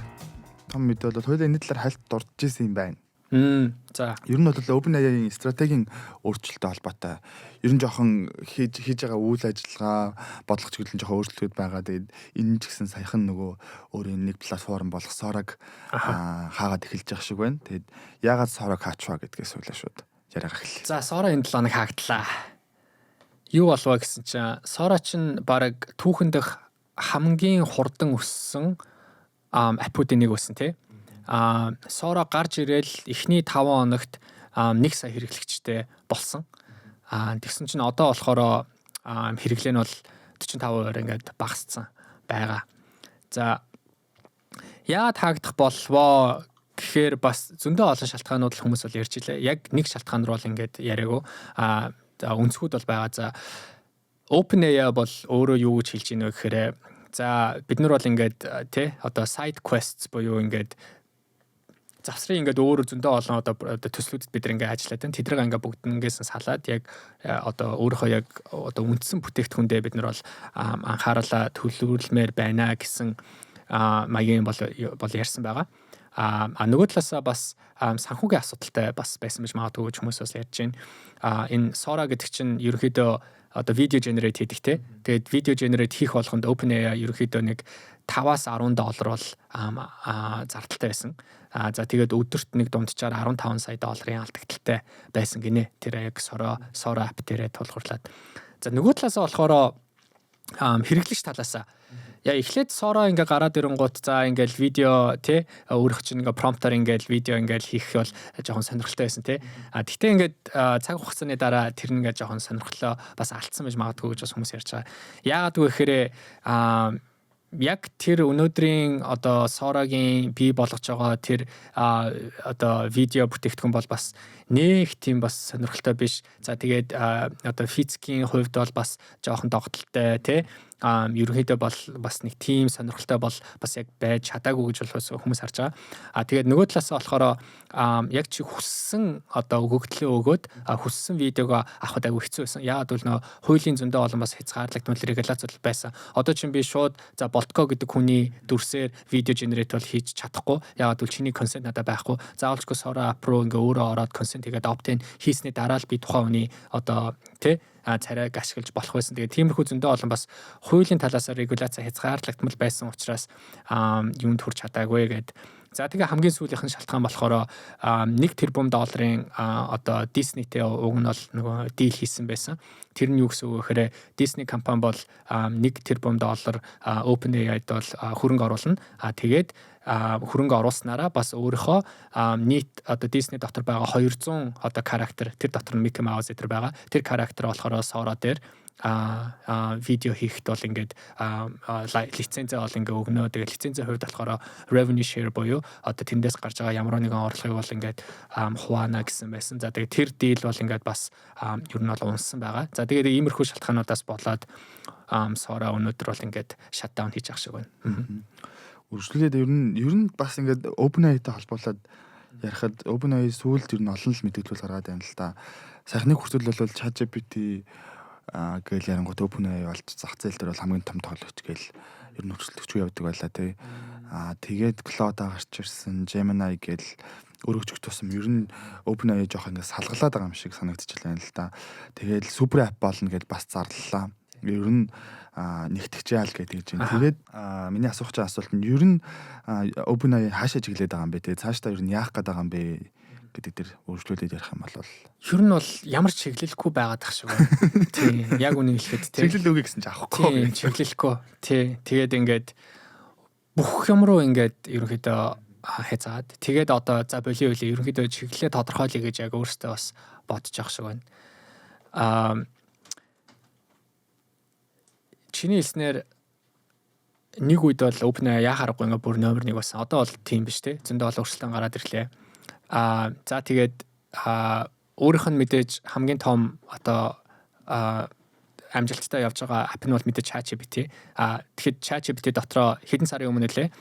том мэдээ бол хоёулаа энэ талаар хальт дурдж исэн юм байна. За. Ер нь бол OpenAI-ийн стратегийн өөрчлөлттэй холбоотой. Ер нь жоохон хийж байгаа үйл ажиллагаа, бодлого чиглэл нь жоохон өөрчлөлтүүд байгаа. Тэгээд энэ ч гэсэн саяхан нөгөө өөрийн нэг платформ болох Sora-г хаагаад эхэлж байгаа шиг байна. Тэгээд яагаад Sora-г хаачихваа гэдгээс хүлээ шууд яриагаа эхэллээ. За, Sora энэ 7 хоног хаагдлаа. Юу болов гэсэн чинь Sora чинь баг түүхэн дэх хамгийн хурдан өссөн app уудын нэг байсан, тий. Sora гарч ирээл эхний 5 хоногт 1 сая хэрэглэгчтэй болсон. Тэгсэн чинь одоо болохоор хэрэглээ нь бол 45%-аар ингээд багассан байгаа. За, яагаад хаагдах болвоо гэхээр бас зөндөө олон шалтгаанууд л хүмүүс бол ярьж илээ. Яг нэг шалтгаан руу бол ингээд яриаггүй. За, өнцгүүд бол байгаа. За, OpenAI бол өөрөө юу гэж хэлж байна вэ гэхээр за, бид нар бол ингээд, тий, одоо side quests буюу ингээд завсрын ингээд өөр зөндөө олон одоо төслүүдэд бид нар ингээд ажиллаад байна. Тэднийг ингээд бүгднгээс нь салаад яг одоо өөрийнхөө яг одоо үндсэн бүтээгдэхүүндээ бид нар бол анхаарлаа төвлөрүүлмээр байна гэсэн маягийн бол ярьсан байгаа. А нөгөө талаасаа бас санхүүгийн асуудалтай бас байсан гэж магадгүй гэж хүмүүс бас ярьж байна. Энэ Sora гэдэг чинь ерөнхийдөө одоо видео generate хийдэг, те. Тэгээд видео generate хийх болгонд OpenAI ерөнхийдөө нэг 5-аас 10 доллар бол зардалтай байсан. За, тэгээд өдөрт нэг дунджаар 15 сая долларын алдагдaltaй байсан гинэ. Тэр яг Sora app дээрээ тулгуурлаад. За, нөгөө талаасаа болохоор хэрэглэгч талаасаа яа, эхлээд Sora ингээ гараад ирэнгуут, за, ингээл видео тий, өөрөх чинь ингээ prompt оор ингээл видео ингээл хийх бол жоохон сонирхолтой байсан тий. А тэгтээ ингээд цаг хугацааны дараа тэр нь ингээ жоохон сонирхлоо бас алдсан байж магадгүй гэж бас хүмүүс ярьж байгаа. Яагаад вэ гэхээр яг тэр өнөөдрийн одоо Sora-гийн бий болгож байгаа тэр одоо видео бүтээгдэхүүн бол бас нэг тийм бас сонирхолтой биш. За, тэгээд одоо физикийн хувьд бол бас жоохон догдолтой тий, ерөнхийдөө бол бас нэг тийм сонирхолтой бол бас яг байж чадаагүй гэж бол хүмүүс харж байгаа. А тэгээд нөгөө талаас болохоор яг чи хүссэн одоо өгөгдлөө өгөөд хүссэн видеого авахд айгүй хэцүү байсан. Яагаад гэвэл нөгөө хуулийн зөндөө олон бас хязгаарлагдмал регуляц бол байсан. Одоо чинь би шууд, за, Болтко гэдэг хүний дүрсээр видео generate бол хийж чадахгүй. Яагаад гэвэл чиний consent надад байхгүй. Заавалчгүй Sora app руу ингээ өөрөө ороод consent хийгээд opt-in хийсний дараа л би тухайн хүний одоо тий царайг ашиглаж болох байсан. Тэгээд тиймэрхүү зөндөө олон бас хуулийн талаас регуляц хязгаарлагдмал байсан учраас юунд хүрч чадаагүй гээд. За, тэгээ хамгийн сүүлийнх нь шалтгаан болохоор 1 тэрбум долларын одоо Disney-тэй уг нь бол нөгөө deal хийсэн байсан. Тэр нь юу гэсэн үг вэ гэхээр Disney компани бол 1 тэрбум доллар OpenAI-д бол хөрөнгө оруулна. А тэгээд хөрөнгө оруулснараа бас өөрийнхөө нийт одоо Disney дотор байгаа 200 одоо character, тэр дотор нь Mickey Mouse энэ байгаа. Тэр character болохоор Sora дээр видео хийхэд бол ингээд лицензээ бол ингээ өгнө. Тэгээд лицензийн хувьд болохоор revenue share буюу одоо тэндээс гарч байгаа ямар нэгэн орлогыг бол ингээд хуваана гэсэн байсан. За, тэгээд тэр deal бол ингээд бас ер нь бол унсан байгаа. За, тэгээд иймэрхүү шалтгаануудаас болоод Sora өнөөдөр бол ингээд shutdown хийж ах шиг байна. Үргэлжлүүлээд ер нь бас ингээд OpenAI-тай холбоолоод ярихад OpenAI сүүлд ер нь олон л мэдээлэл гаргаад байна л да. Сайхныг хүртэл бол ChatGPT гээл ярангуут OpenAI бол зах зээл дээр бол хамгийн том тоглогч гээл ер нь өрсөлдөгчгүй явдаг байлаа тий. Аа, тэгээд Claude гарч ирсэн, Gemini гээл өргөжих тусам ер нь OpenAI жоох ингээд салгалаад байгаа юм шиг санагдчихлаа л да. Тэгээд super app болно гэд бас зарлалаа. Ер нь нэгтгэж яал гэдэг чинь. Тэгээд миний асуух чинь асуулт нь ер нь OpenAI хаашаа чиглээд байгаа юм бэ те? Цаашдаа ер нь яах гээд байгаа юм бэ гэдэг дээр өөрчлөлөд ярих юм бол Ер нь бол ямар ч чиглэлгүй байгаад тах шиг байна. Тий, яг үнэ хэлэхэд тий. Чиглэл өгье гэсэн чи авахгүй. Тий, чиглэлгүй. Тий, тэгээд ингээд бүх юм руу ингээд ерөнхийдөө хязгаад, тэгээд одоо за болио үлээ, ерөнхийдөө чиглэлээ тодорхойлъё гэж яг өөртөө бас бодож явах шиг байна. Чиний хэлснээр нэг үед бол OpenAI яа харахгүй ингээ бүр номер 1 болсон. Одоо бол тийм биш те. Зөндөө олон өрсөлдөөн гараад ирлээ. Аа, за, тэгээд өөрийнх нь мэдээж хамгийн том одоо амжилттай явж байгаа app нь бол мэдээж ChatGPT. А тэгэхэд ChatGPT дотроо хэдэн сарын өмнө лээ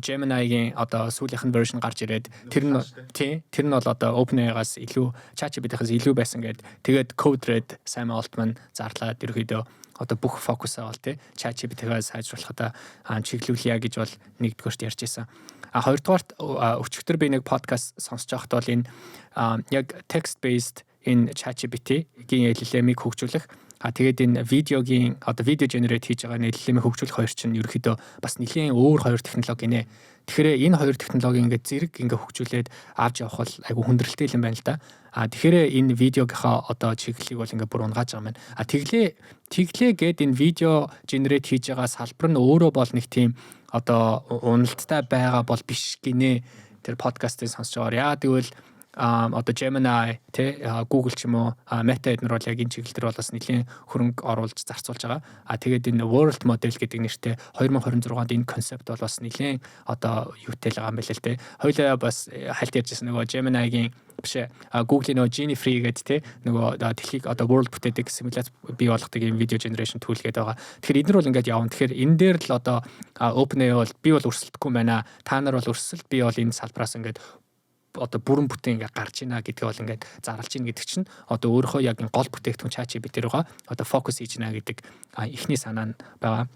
Gemini-гийн одоо сүүлийнх нь version гарч ирээд, тэр нь тий, тэр нь бол одоо OpenAI-гаас илүү, ChatGPT-ээс илүү байсан гээд, тэгээд Code Red Sam Altman зарлаад, ерөөхдөө одоо бүх фокусаа бол тий ChatGPT-гээ сайжруулахад чиглүүлье гэж бол нэгдүгээрт ярьж байсан. А хоёрдугаарт өчигдөр би нэг подкаст сонсож байхад бол энэ яг text based энэ ChatGPT-гийн LLM-ийг хөгжүүлэх, а тэгээд энэ видеогийн одоо видео generate хийж байгаа LLM-ийг хөгжүүлэх хоёр чинь ерөөхдөө бас нэлээд өөр хоёр технологи гинэ. Тэгэхээр энэ хоёр технологи ингээд зэрэг ингээд хөгжүүлээд авч явах бол айгу хүндрэлтэй юм байна л да. А тэгэхээр энэ видеогийнхаа одоо чиглэлийг бол ингээд бүр унгааж байгаа юм байна. А тэглээ тэглээ гээд энэ видео generate хийж байгаа салбар нь өөрөө бол нэг тийм одоо уналттай байгаа бол биш гинэ, тэр подкастыг сонсож байгаа. Яагаад гэвэл одоо Gemini тий, Google ч юм уу, Meta эднэр бол яг энэ чиглэл дээр бол бас нэлийн хөрөнгө оруулж зарцуулж байгаа. А тэгээд энэ world model гэдэг нэртэй 2026 онд энэ концепт бол бас нэлийн одоо юутай л байгаа юм байна л тий. Хоёлаа бас хальт ярьжсэн нөгөө Gemini-гийн биш ээ, Google-ийн нөгөө Genie Free гэдэг тий, нөгөө дэлхийг одоо world бүтээдэг, симуляц бий болгодог юм video generation tool гэдэг байгаа. Тэгэхээр эднэр бол ингээд явна. Тэгэхээр энэ дээр л одоо OpenAI бол би бол өрсөлдөхгүй байна. Та нар бол өрсөлд, би бол энэ салбараас ингээд одоо бүрэн бүтэн ингээд гарч ийна гэдгээ бол ингээд зарлж ийн гэдэг чинь одоо өөрийнхөө яг гол бүтээгдэхүүн ChatGPT рүүгээ одоо фокус хийж ийна гэдэг эхний санаа нь байгаа.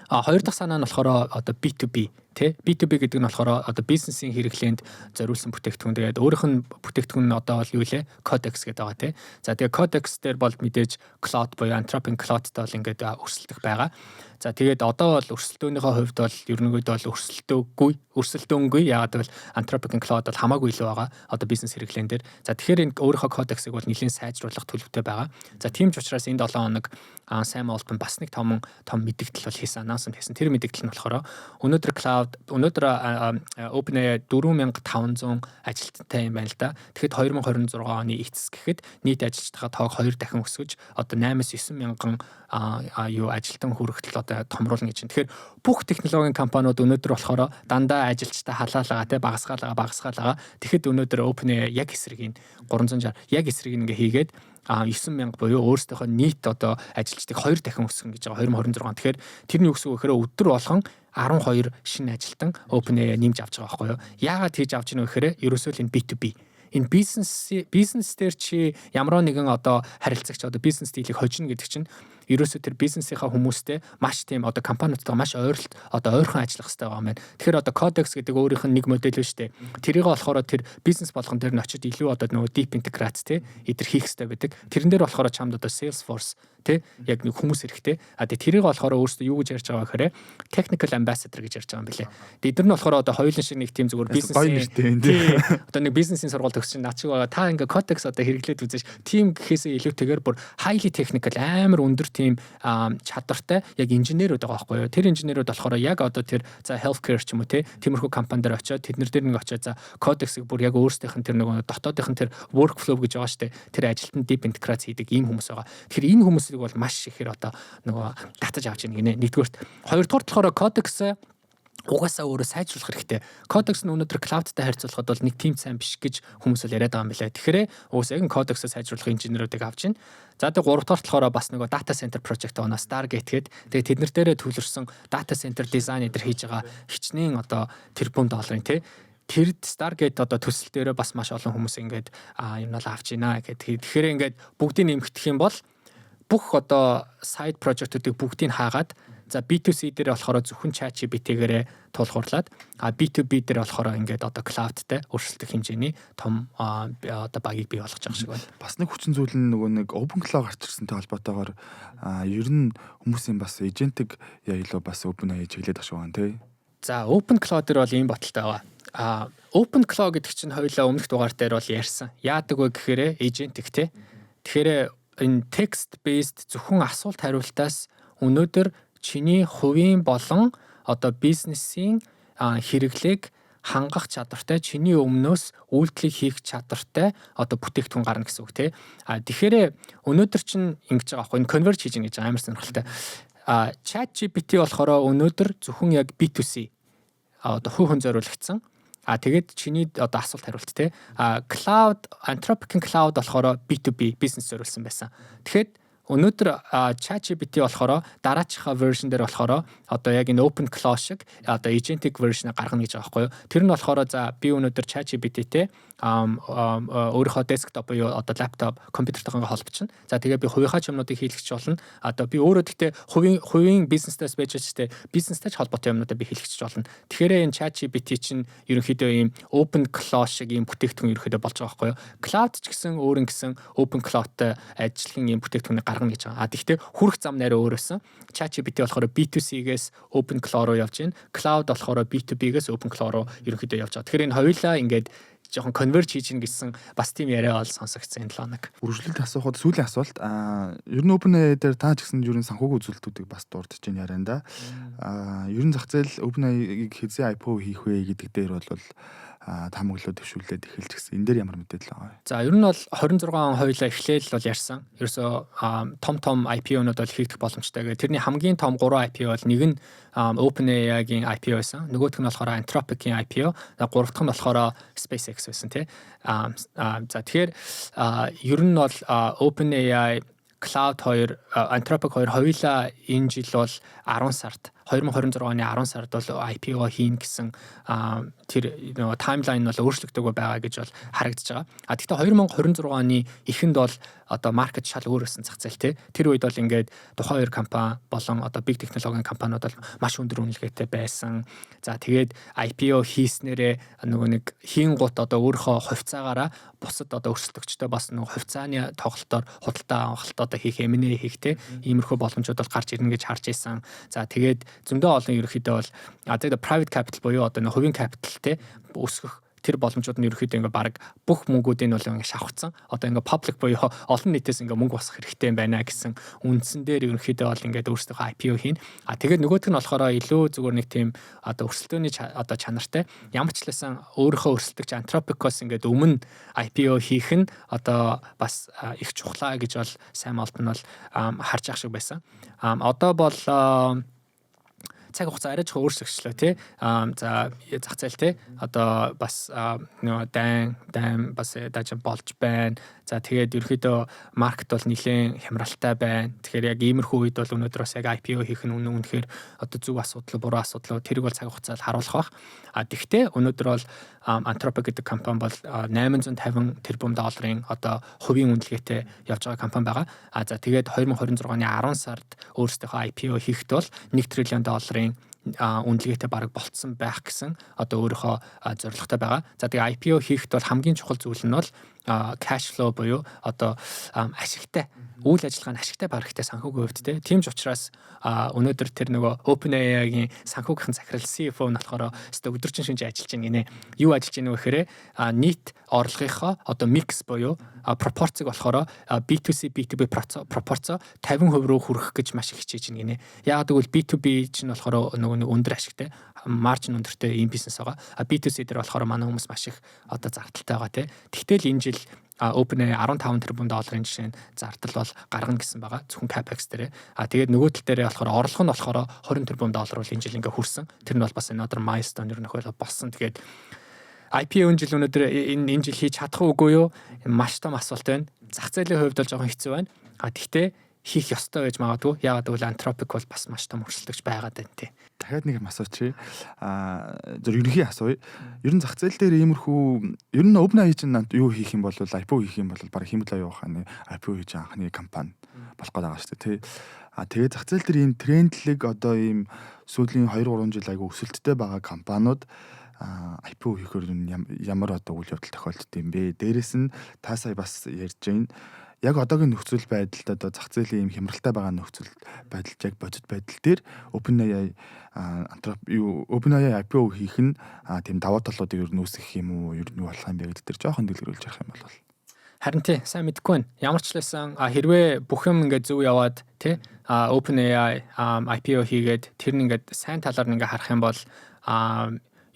А хоёр дахь санаа нь болохоор одоо B2B тий, B2B гэдэг нь болохоор одоо бизнесийн хэрэглээнд зориулсан бүтээгдэхүүн. Тэгээд өөрийнх нь бүтээгдэхүүн нь одоо бол юу лээ? Codex гэдэг байгаа тий. За, тэгээд Codex дээр бол мэдээж Claude буюу Anthropic Claude-тай бол ингээд өрсөлдөх байгаа. За, тэгээд одоо бол өрсөлдөөнийхөө хувьд бол ерөнхийдөө бол өрсөлдөөнгүй. Яагаад гэвэл Anthropic Claude бол хамаагүй илүү байгаа одоо бизнес хэрэглээн дээр. За, тэгэхээр энэ өөрийнхөө Codex-ыг бол нэлээд сайжруулах төлөвтэй байгаа. За, тийм ч учраас энэ 7 хоног Sam Altman бас нэг том том мэдээлэл бол хийсэн, announcement хийсэн. Тэр мэдээлэл нь болохоор өнөөдөр Claude, өнөөдөр OpenAI 4500 ажилтнтай юм байна л да. Тэгэхэд 2026 оны эцэс гэхэд нийт ажилчдынхаа тоог хоёр дахин өсгөж, одоо 8-9 мянган юу ажилтан хүрэхтэл одоо томруулна гэж байна. Тэгэхээр бүх технологийн компаниуд өнөөдөр болохоор дандаа ажилчтай халаалгаа те, багасгаалгаа, багасгаалгаа. Тэгэхэд өнөөдөр OpenAI яг эсрэг нь 360 яг эсрэг ингээ хийгээд 9000 буюу өөрсдийнхөө нийт одоо ажилчдыг хоёр дахин өсгөн гэж байгаа 2026. Тэгэхээр тэрний юу гэсэн үг гэхээр өдөр болгон 12 шинэ ажилтан OpenAI нэмж авч байгаа байхгүй юу? Яагаад хийж авч ийнө гэхээр ерөөсөө л энэ B2B, энэ бизнес дээр чи ямар нэгэн одоо харилцагч, одоо бизнес deal ийг хожино гэдэг чинь ерөөсөө тэр бизнесийнхаа хүмүүстэй маш тийм одоо компаниудтайгаа маш ойролт, одоо ойрхон ажиллах хэрэгтэй байгаа юм байна. Тэгэхээр одоо Codex гэдэг өөрийнх нь нэг модель биш үү? Тэрийг болохоор тэр бизнес болгон дээр нь очиж илүү одоо нөгөө deep интеграц тий эдэр хийх хэрэгтэй байдаг. Тэрэн дээр болохоор чамд одоо Salesforce тий яг нэг хүмүүс хэрэгтэй. А тэгээ тэрийг болохоор өөрсдөө юу гэж ярьж байгаа гэхээр technical ambassador гэж ярьж байгаа юм билээ. Тэгээ эдгээр нь болохоор одоо хоёулын шиг нэг тийм зүгээр бизнесийн тий одоо нэг бизнесийн сургууль төгссөн над шиг байгаа. Та ингээ Codex одоо хэрэглээд үзэж, тийм гэхээсээ илүүтэйгээр бүр highly technical, амар өндөр тийм чадвартай яг инженерүүд байгаа байхгүй юу. Тэр инженерүүд болохоор яг одоо тэр за healthcare ч юм уу те, тиймэрхүү компани дээр очиод, тэднэр дээр нэг очиод, за Codex-ыг бүр яг өөрсдийнх нь тэр нөгөө дотоодынх нь тэр workflow гэж байгаа штэ. Тэр ажилтны deep интеграц хийдэг ийм хүмүүс байгаа. Тэгэхээр энэ хүмүүсийг бол маш ихээр одоо нөгөө татаж авч ийн гинэ. Нэгдүгээрт, хоёрдугаар болохоор Codex угаасаа өөрөө сайжруулах хэрэгтэй. Codex нь өнөөдөр Claude-тай харьцуулахад бол нэг тийм сайн биш гэж хүмүүс бол яриад байгаа юм билээ. Тэгэхээр угаасаа яг Codex-ыг сайжруулах инженерүүдийг авч байна. За, тэгээ гурав дахь болохоор бас нөгөө data center project байгаа, Stargate гээд. Тэгээ тэднэр дээрээ төвлөрсөн data center design эдэр хийж байгаа хичнээн одоо тэрбум долларын тий тэр Stargate одоо төсөл дээрээ бас маш олон хүмүүс ингээд юм бол авч байна гэдэг. Тэгэхээр ингээд бүгдийг нэмэгдэх юм бол бүх одоо side project-уудыг бүгдийг хаагаад, за B2C дээр болохоор зөвхөн ChatGPT-гээрээ тулгуурлаад, B2B дээр болохоор ингээд одоо Claude-тай өрсөлдөх хэмжээний том одоо багийг бий болгож байгаа шиг байна. Бас нэг хүчин зүйл нь нөгөө нэг OpenClaw гарч ирсэнтэй холбоотойгоор ер нь хүмүүсийн бас agentic яа илүү бас OpenAI чиглээд байгаа шиг байна тий. За, OpenClaw дээр бол ийм бодолтой байгаа. OpenClaw гэдэг чинь хоёулаа өмнөх дугаар дээр бол ярьсан. Яадаг вэ гэхээр agentic тий. Тэгэхээр энэ text based зөвхөн асуулт хариултаас өнөөдөр чиний хувийн болон одоо бизнесийн хэрэглээг хангах чадвартай, чиний өмнөөс үйлдэлийг хийх чадвартай одоо бүтээгдэхүүн гарна гэсэн үг тий. А тэгэхээр өнөөдөр чинь ингэж байгаа байхгүй, энэ converge хийж ингэж амар сонирхолтой. ChatGPT болохоор өнөөдөр зөвхөн яг B2C, одоо хувь хүн зориулагдсан. А тэгээд чиний одоо асуулт хариулт те. Claude, Anthropic Claude болохоор B2B, бизнес зориулсан байсан. Тэгэхээр өнөөдөр ChatGPT болохоор дараачихаа version дээр болохоор одоо яг энэ OpenClaw шиг одоо agentic version гаргана гэж байгаа байхгүй юу. Тэр нь болохоор за би өнөөдөр ChatGPT-тэй өөрийнхөө desktop буюу одоо лаптоп, компьютертойгоо холбочихно. За, тэгээ би хувийнхаа юмнуудыг хийлгэж болно. Одоо би өөрөө гэхдээ хувийн бизнестээс байж ч тэ бизнестэй ч холбоотой юмнуудаа би хийлгэж болно. Тэгэхээр энэ ChatGPT чинь ерөнхийдөө ийм OpenClaw шиг ийм бүтээгдэхүүн ерөнхийдөө болж байгаа байхгүй юу. Claude ч гэсэн өөр ингэсэн OpenClaw-тай ажиллах ийм бүтээгдэхүүнийг гаргана гэж байгаа. А тэгвэл хүрэх зам нэрээ өөрөөсөн. ChatGPT болохоор B2C-гээс OpenClaw руу явж байна. Claude болохоор B2B-гээс OpenClaw руу ерөнхийдөө явж байгаа. Тэгэхээр энэ хоёулаа ингээд жоохон converge хийж гин гэсэн бас тийм яриа бол сонсогдсон энэ 7 хоног. Үргэлжлэлт асуухад сүүлийн асуулт, ер нь OpenAI дээр та ч гэсэн ер нь санхүүгийн үзүүлэлтүүдийг бас дурдж байна ярианда. Ер нь зах зээл OpenAI-ыг хэзээ IPO хийх вэ гэдэг дээр бол таамаглалуу дэвшүүлээд эхэлж гисэн. Энэ дээр ямар мэдээлэл байгаа вэ? За, ер нь бол 26 он хоёулаа эхлээл бол ярьсан. Ерөөсөө том том IPO-нууд бол хийгдэх боломжтой гэх. Тэрний хамгийн том 3 IPO бол нэг нь OpenAI-гийн IPO байсан. Нөгөөх нь болохоор Anthropic-ийн IPO, гурав дахь нь болохоор SpaceX байсан тий. За, тэгэхээр ер нь бол OpenAI, Claude 2, Anthropic 2 хоёулаа энэ жил бол 10 сард 2026 оны 10 сард бол IPO хийн гэсэн тэр нөгөө timeline нь бол өөрчлөгдөөгүй байгаа гэж бол харагдаж байгаа. А тэгтээ 2026 оны эхэнд бол одоо market шал өөр байсан зах зээл, те. Тэр үед бол ингээд тухайн хоёр компани болон одоо big технологийн компаниуд бол маш өндөр үнэлгээтэй байсан. За, тэгээд IPO хийснээрээ нөгөө нэг хийн гут одоо өөрийнхөө хувьцаагаараа бусад одоо өрсөлдөгчтэй бас нөгөө хувьцааны тоглолтоор худалдаа авалт одоо хийх, M&A хийх, те, иймэрхүү боломжууд бол гарч ирнэ гэж харж исэн. За, тэгээд зөндөө олон ерөнхийдөө бол тэгээд private capital буюу одоо нөгөө хувийн capital, те, өсгөх тэр боломжууд нь ерөнхийдөө ингээ баг бүх мөнгүүдийг нь бол ингээ шавхцсан. Одоо ингээ public буюу олон нийтээс ингээ мөнгө босгох хэрэгтэй юм байна гэсэн үндсэн дээр ерөнхийдөө бол ингээд өөрсдийнхөө IPO хийн. А тэгээд нөгөөх нь болохоор илүү зүгээр нэг тийм одоо өрсөлдөөний одоо чанартай, ямар ч лсэн өөрийнхөө өрсөлдөгч Anthropic-оос ингээд өмнө IPO хийх нь одоо бас их чухлаа гэж бол Сэм Алтман бол харж ах шиг байсан. Одоо бол цаг хугацаа арай жоохон өөрчлөгчлөө, тий. За, зах зээл, тий. Одоо бас нөгөө дайн бас даажин болж байна. За, тэгээд ерөөхдөө market бол нэлээд хямралтай байна. Тэгэхээр яг иймэрхүү үед бол өнөөдөр бас яг IPO хийх нь үнэхээр одоо зөв асуудал, буруу асуудал, тэрийг бол цаг хугацаанд харуулах бах. А тэгтээ өнөөдөр бол Anthropic гэдэг компани бол 850 тэрбум долларын одоо хувийн үнэлгээтэй явж байгаа компани байгаа. А за, тэгээд 2026 оны 10 сард өөрсдийнхөө IPO хийхэд бол 1 триллион долларын үнэлгээтэй бараг болцсон байх гэсэн одоо өөрийнхөө зорилготой байгаа. За, тэгээ IPO хийхэд бол хамгийн чухал зүйл нь бол cash flow буюу одоо ашигтай үйл ажиллагаа нь ашигтай барагтай санхүүгийн хувьд, те. Тийм ч учраас өнөөдөр тэр нөгөө OpenAI-гийн санхүүгийнхэн захирал CFO нь болохоор өстой өдөржин шинж ажиллаж байна гинэ. Юу ажиллаж байна вэ гэхээр нийт орлогынхоо одоо mix буюу пропорцийг болохоор B2C B2B пропорцоо 50% руу хүргэх гэж маш их хичээж байна гинэ. Яагаад гэвэл B2B чинь болохоор нөгөө нэг өндөр ашигтай, margin өндөртэй ийм бизнес байгаа. А B2C дээр болохоор манай хүмүүс маш их одоо зардалтай байгаа, те. Тэгтэл энэ жил OpenAI 15 тэрбум долларын жишээ нь зардал бол гаргана гэсэн байгаа. Зөвхөн capex дээрээ. А тэгээд нөгөө тал дээрээ болохоор орлого нь болохоор 20 тэрбум доллар бол энэ жил ингээ хүрсэн. Тэр нь бол бас another milestone ер нь болсон. Тэгээд IPO энэ жил, өнөөдөр энэ жил хийж чадах уугүй юу? Маш том асуулт байна. Зах зээлийн хувьд бол жоохон хэцүү байна. А тэгтээ хийх ёстой байж магадгүй. Яагаад гэвэл Anthropic бол бас маш том өрсөлдөгч байгаад байна, тий. Дахиад нэг юм асуучих. Зөв ерөнхий асууя. Ер нь зах зээл дээр иймэрхүү ер нь OpenAI чинь юу хийх юм бол, IPO хийх юм бол баг хиймэл оюун ухааны IPO хийж байгаа анхны компани болох гээд байгаа шүү дээ, тий. А тэгээд зах зээл дээр ийм трендлэг, одоо ийм сүүлийн 2 3 жил айгу өсөлттэй байгаа компаниуд IPO хийхээр ямар одоо үйл явдал тохиолддог юм бэ? Дээрэс нь та сая бас ярьж байна, яг одоогийн нөхцөл байдалд, одоо зах зээлийн ийм хямралтай байгаа нөхцөл байдалд, яг бодит байдал дээр OpenAI Anthrop юу OpenAI IPO хийх нь тийм даваа талуудыг ер нь үүсгэх юм уу, ер нь юу болох юм бэ гэдэг дээр жоохон дэлгэрүүлж ярих юм бол. Харин тий, сайн мэдэхгүй байна. Ямар ч лсэн хэрвээ бүх юм ингээд зөв яваад, тий, OpenAI IPO хийгээд тэр нь ингээд сайн талаар нь ингээд харах юм бол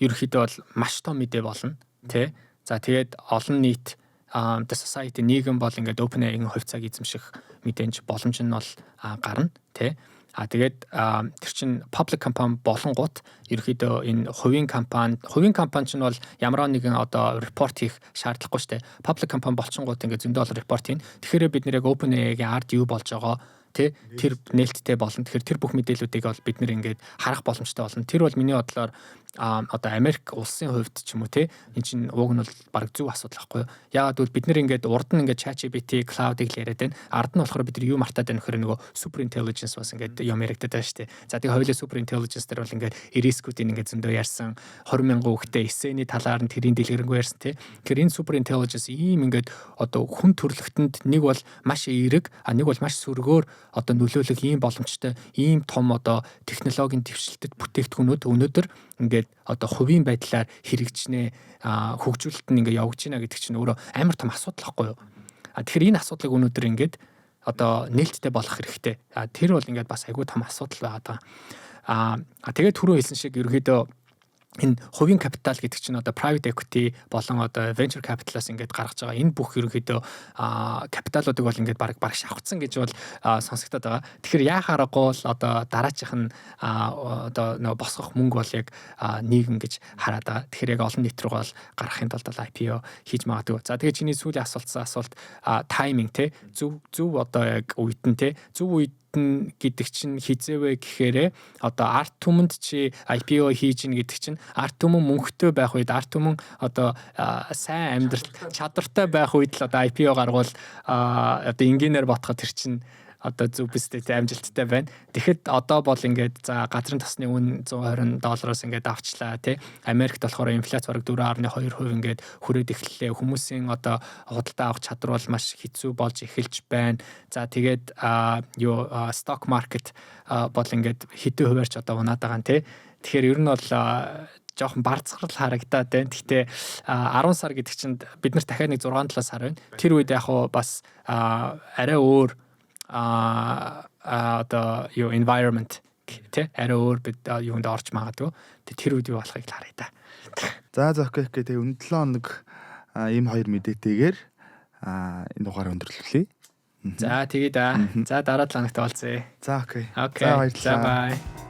ерөнхийдөө бол маш том мэдээ болно, тий. За, тэгээд олон нийт the society, нийгэм бол ингээд OpenAI-ийн хувьцааг эзэмших мэдээж боломж нь бол гарна, тий. А тэгээд тэр чин public company болонгууд ерөнхийдөө энэ хувийн компани чинь бол ямар нэгэн одоо report хийх шаардлагагүй шүү дээ. Public company болчингууд ингээд зөндөө олон report хийн. Тэгэхээр бид нэр яг OpenAI-гийн ард юу болж байгаа, тэ, тэр нээлттэй болно. Тэгэхээр тэр бүх мэдээллүүдийг бол бид нэр ингээд харах боломжтой болно. Тэр бол миний бодлоор одоо Америк улсын хувьд ч юм уу, те, эн чинь ууг нь бол баг зөв асуудал байхгүй юу? Яагаад гэвэл бид нэр ингээд урд нь ингээд ChatGPT, Claude-ыг л яриад байна. Ард нь болохоор бид нар юу мартаад байна гэхээр нөгөө super intelligence бас ингээд юм яригдаад байна шүү дээ. За, тэгээ хоёулаа super intelligence дээр бол ингээд рискүүдийг ингээд зөндөө ярьсан, 20 мянган хүүхдээ эсэний талаар нь тэрийн дэлгэрэнгүй ярьсан, те. Тэгэхээр энэ super intelligence ийм ингээд одоо хүн төрөлхтөнд нэг бол маш эерэг, а нэг бол маш сөргөөр одоо нөлөөлөх ийм боломжтой, ийм том одоо технологийн дэвшилтэт бүтээгдэхүүнүүд өнөөдөр ингээд одоо хувийн байдлаар хэрэгжнэ, хөгжүүлэлт нь ингээд явагдаж байна гэдэг чинь өөрөө амар том асуудал байхгүй юу? А тэгэхээр энэ асуудлыг өнөөдөр ингээд одоо нээлттэй болох хэрэгтэй. А тэр бол ингээд бас айгүй том асуудал байгаа даа. А тэгээд түрүү хэлсэн шиг ерөнхийдөө энэ хувийн капитал гэдэг чинь одоо private equity болон одоо venture capital-аас ингээд гаргаж байгаа энэ бүх ерөнхийдөө капиталуудыг бол ингээд баг шавхцсан гэж бол сонсогдоод байгаа. Тэгэхээр яах аргагүй бол одоо дараачих нь одоо нөгөө босгох мөнгө бол яг нийгэм гэж хараад байгаа. Тэгэхээр яг олон нийт рүү бол гаргахын тулд бол IPO хийж магадгүй. За, тэгээ чиний сүүлийн асуултсан асуулт, timing, те, зөв зөв одоо яг үед нь, те, зөв үед. харагдана гэдэг чинь хэзээ вэ гэхээрээ, одоо ард түмэнд чи IPO хийж гин гэдэг чинь ард түмэн мөнгөтэй байх үед, ард түмэн одоо сайн амьдрал чадвартай байх үед л одоо IPO гаргуул, одоо энгийнээр бодоход тэр чинь одоо зөв бистэй, амжилттай байна. Тэгэхэд одоо бол ингээд за газрын тосны үн 120 доллароос ингээд авчлаа, тий. Америкт болохоор инфляц бараг 4.2% ингээд хүрээд эхэллээ. Хүмүүсийн одоо худалдаа авах чадвар бол маш хэцүү болж эхэлж байна. За, тэгээд юу, stock market бол ингээд хэдэн хувиар ч одоо унаад байгаа юм, тий. Тэгэхээр ер нь бол жоохон барцгарал харагдаад байна. Гэхдээ 10 сар гэдэг чинь бид нар дахиад нэг 6 7 сар байна. Тэр үед яг хуу бас арай өөр одоо юу, environment, тий, арай өөр бид юунд орж магадгүй. Тэг тэр үед юу болохыг л харъя та. За, okay. Тэгээ өнөө 7 хоног ийм хоёр мэдээтэйгээр энэ дугаараа өндөрлөлээ. За, тэгээд за, дараа 7 хоногт уулзъя. За, okay. За, баярлалаа. За, bye.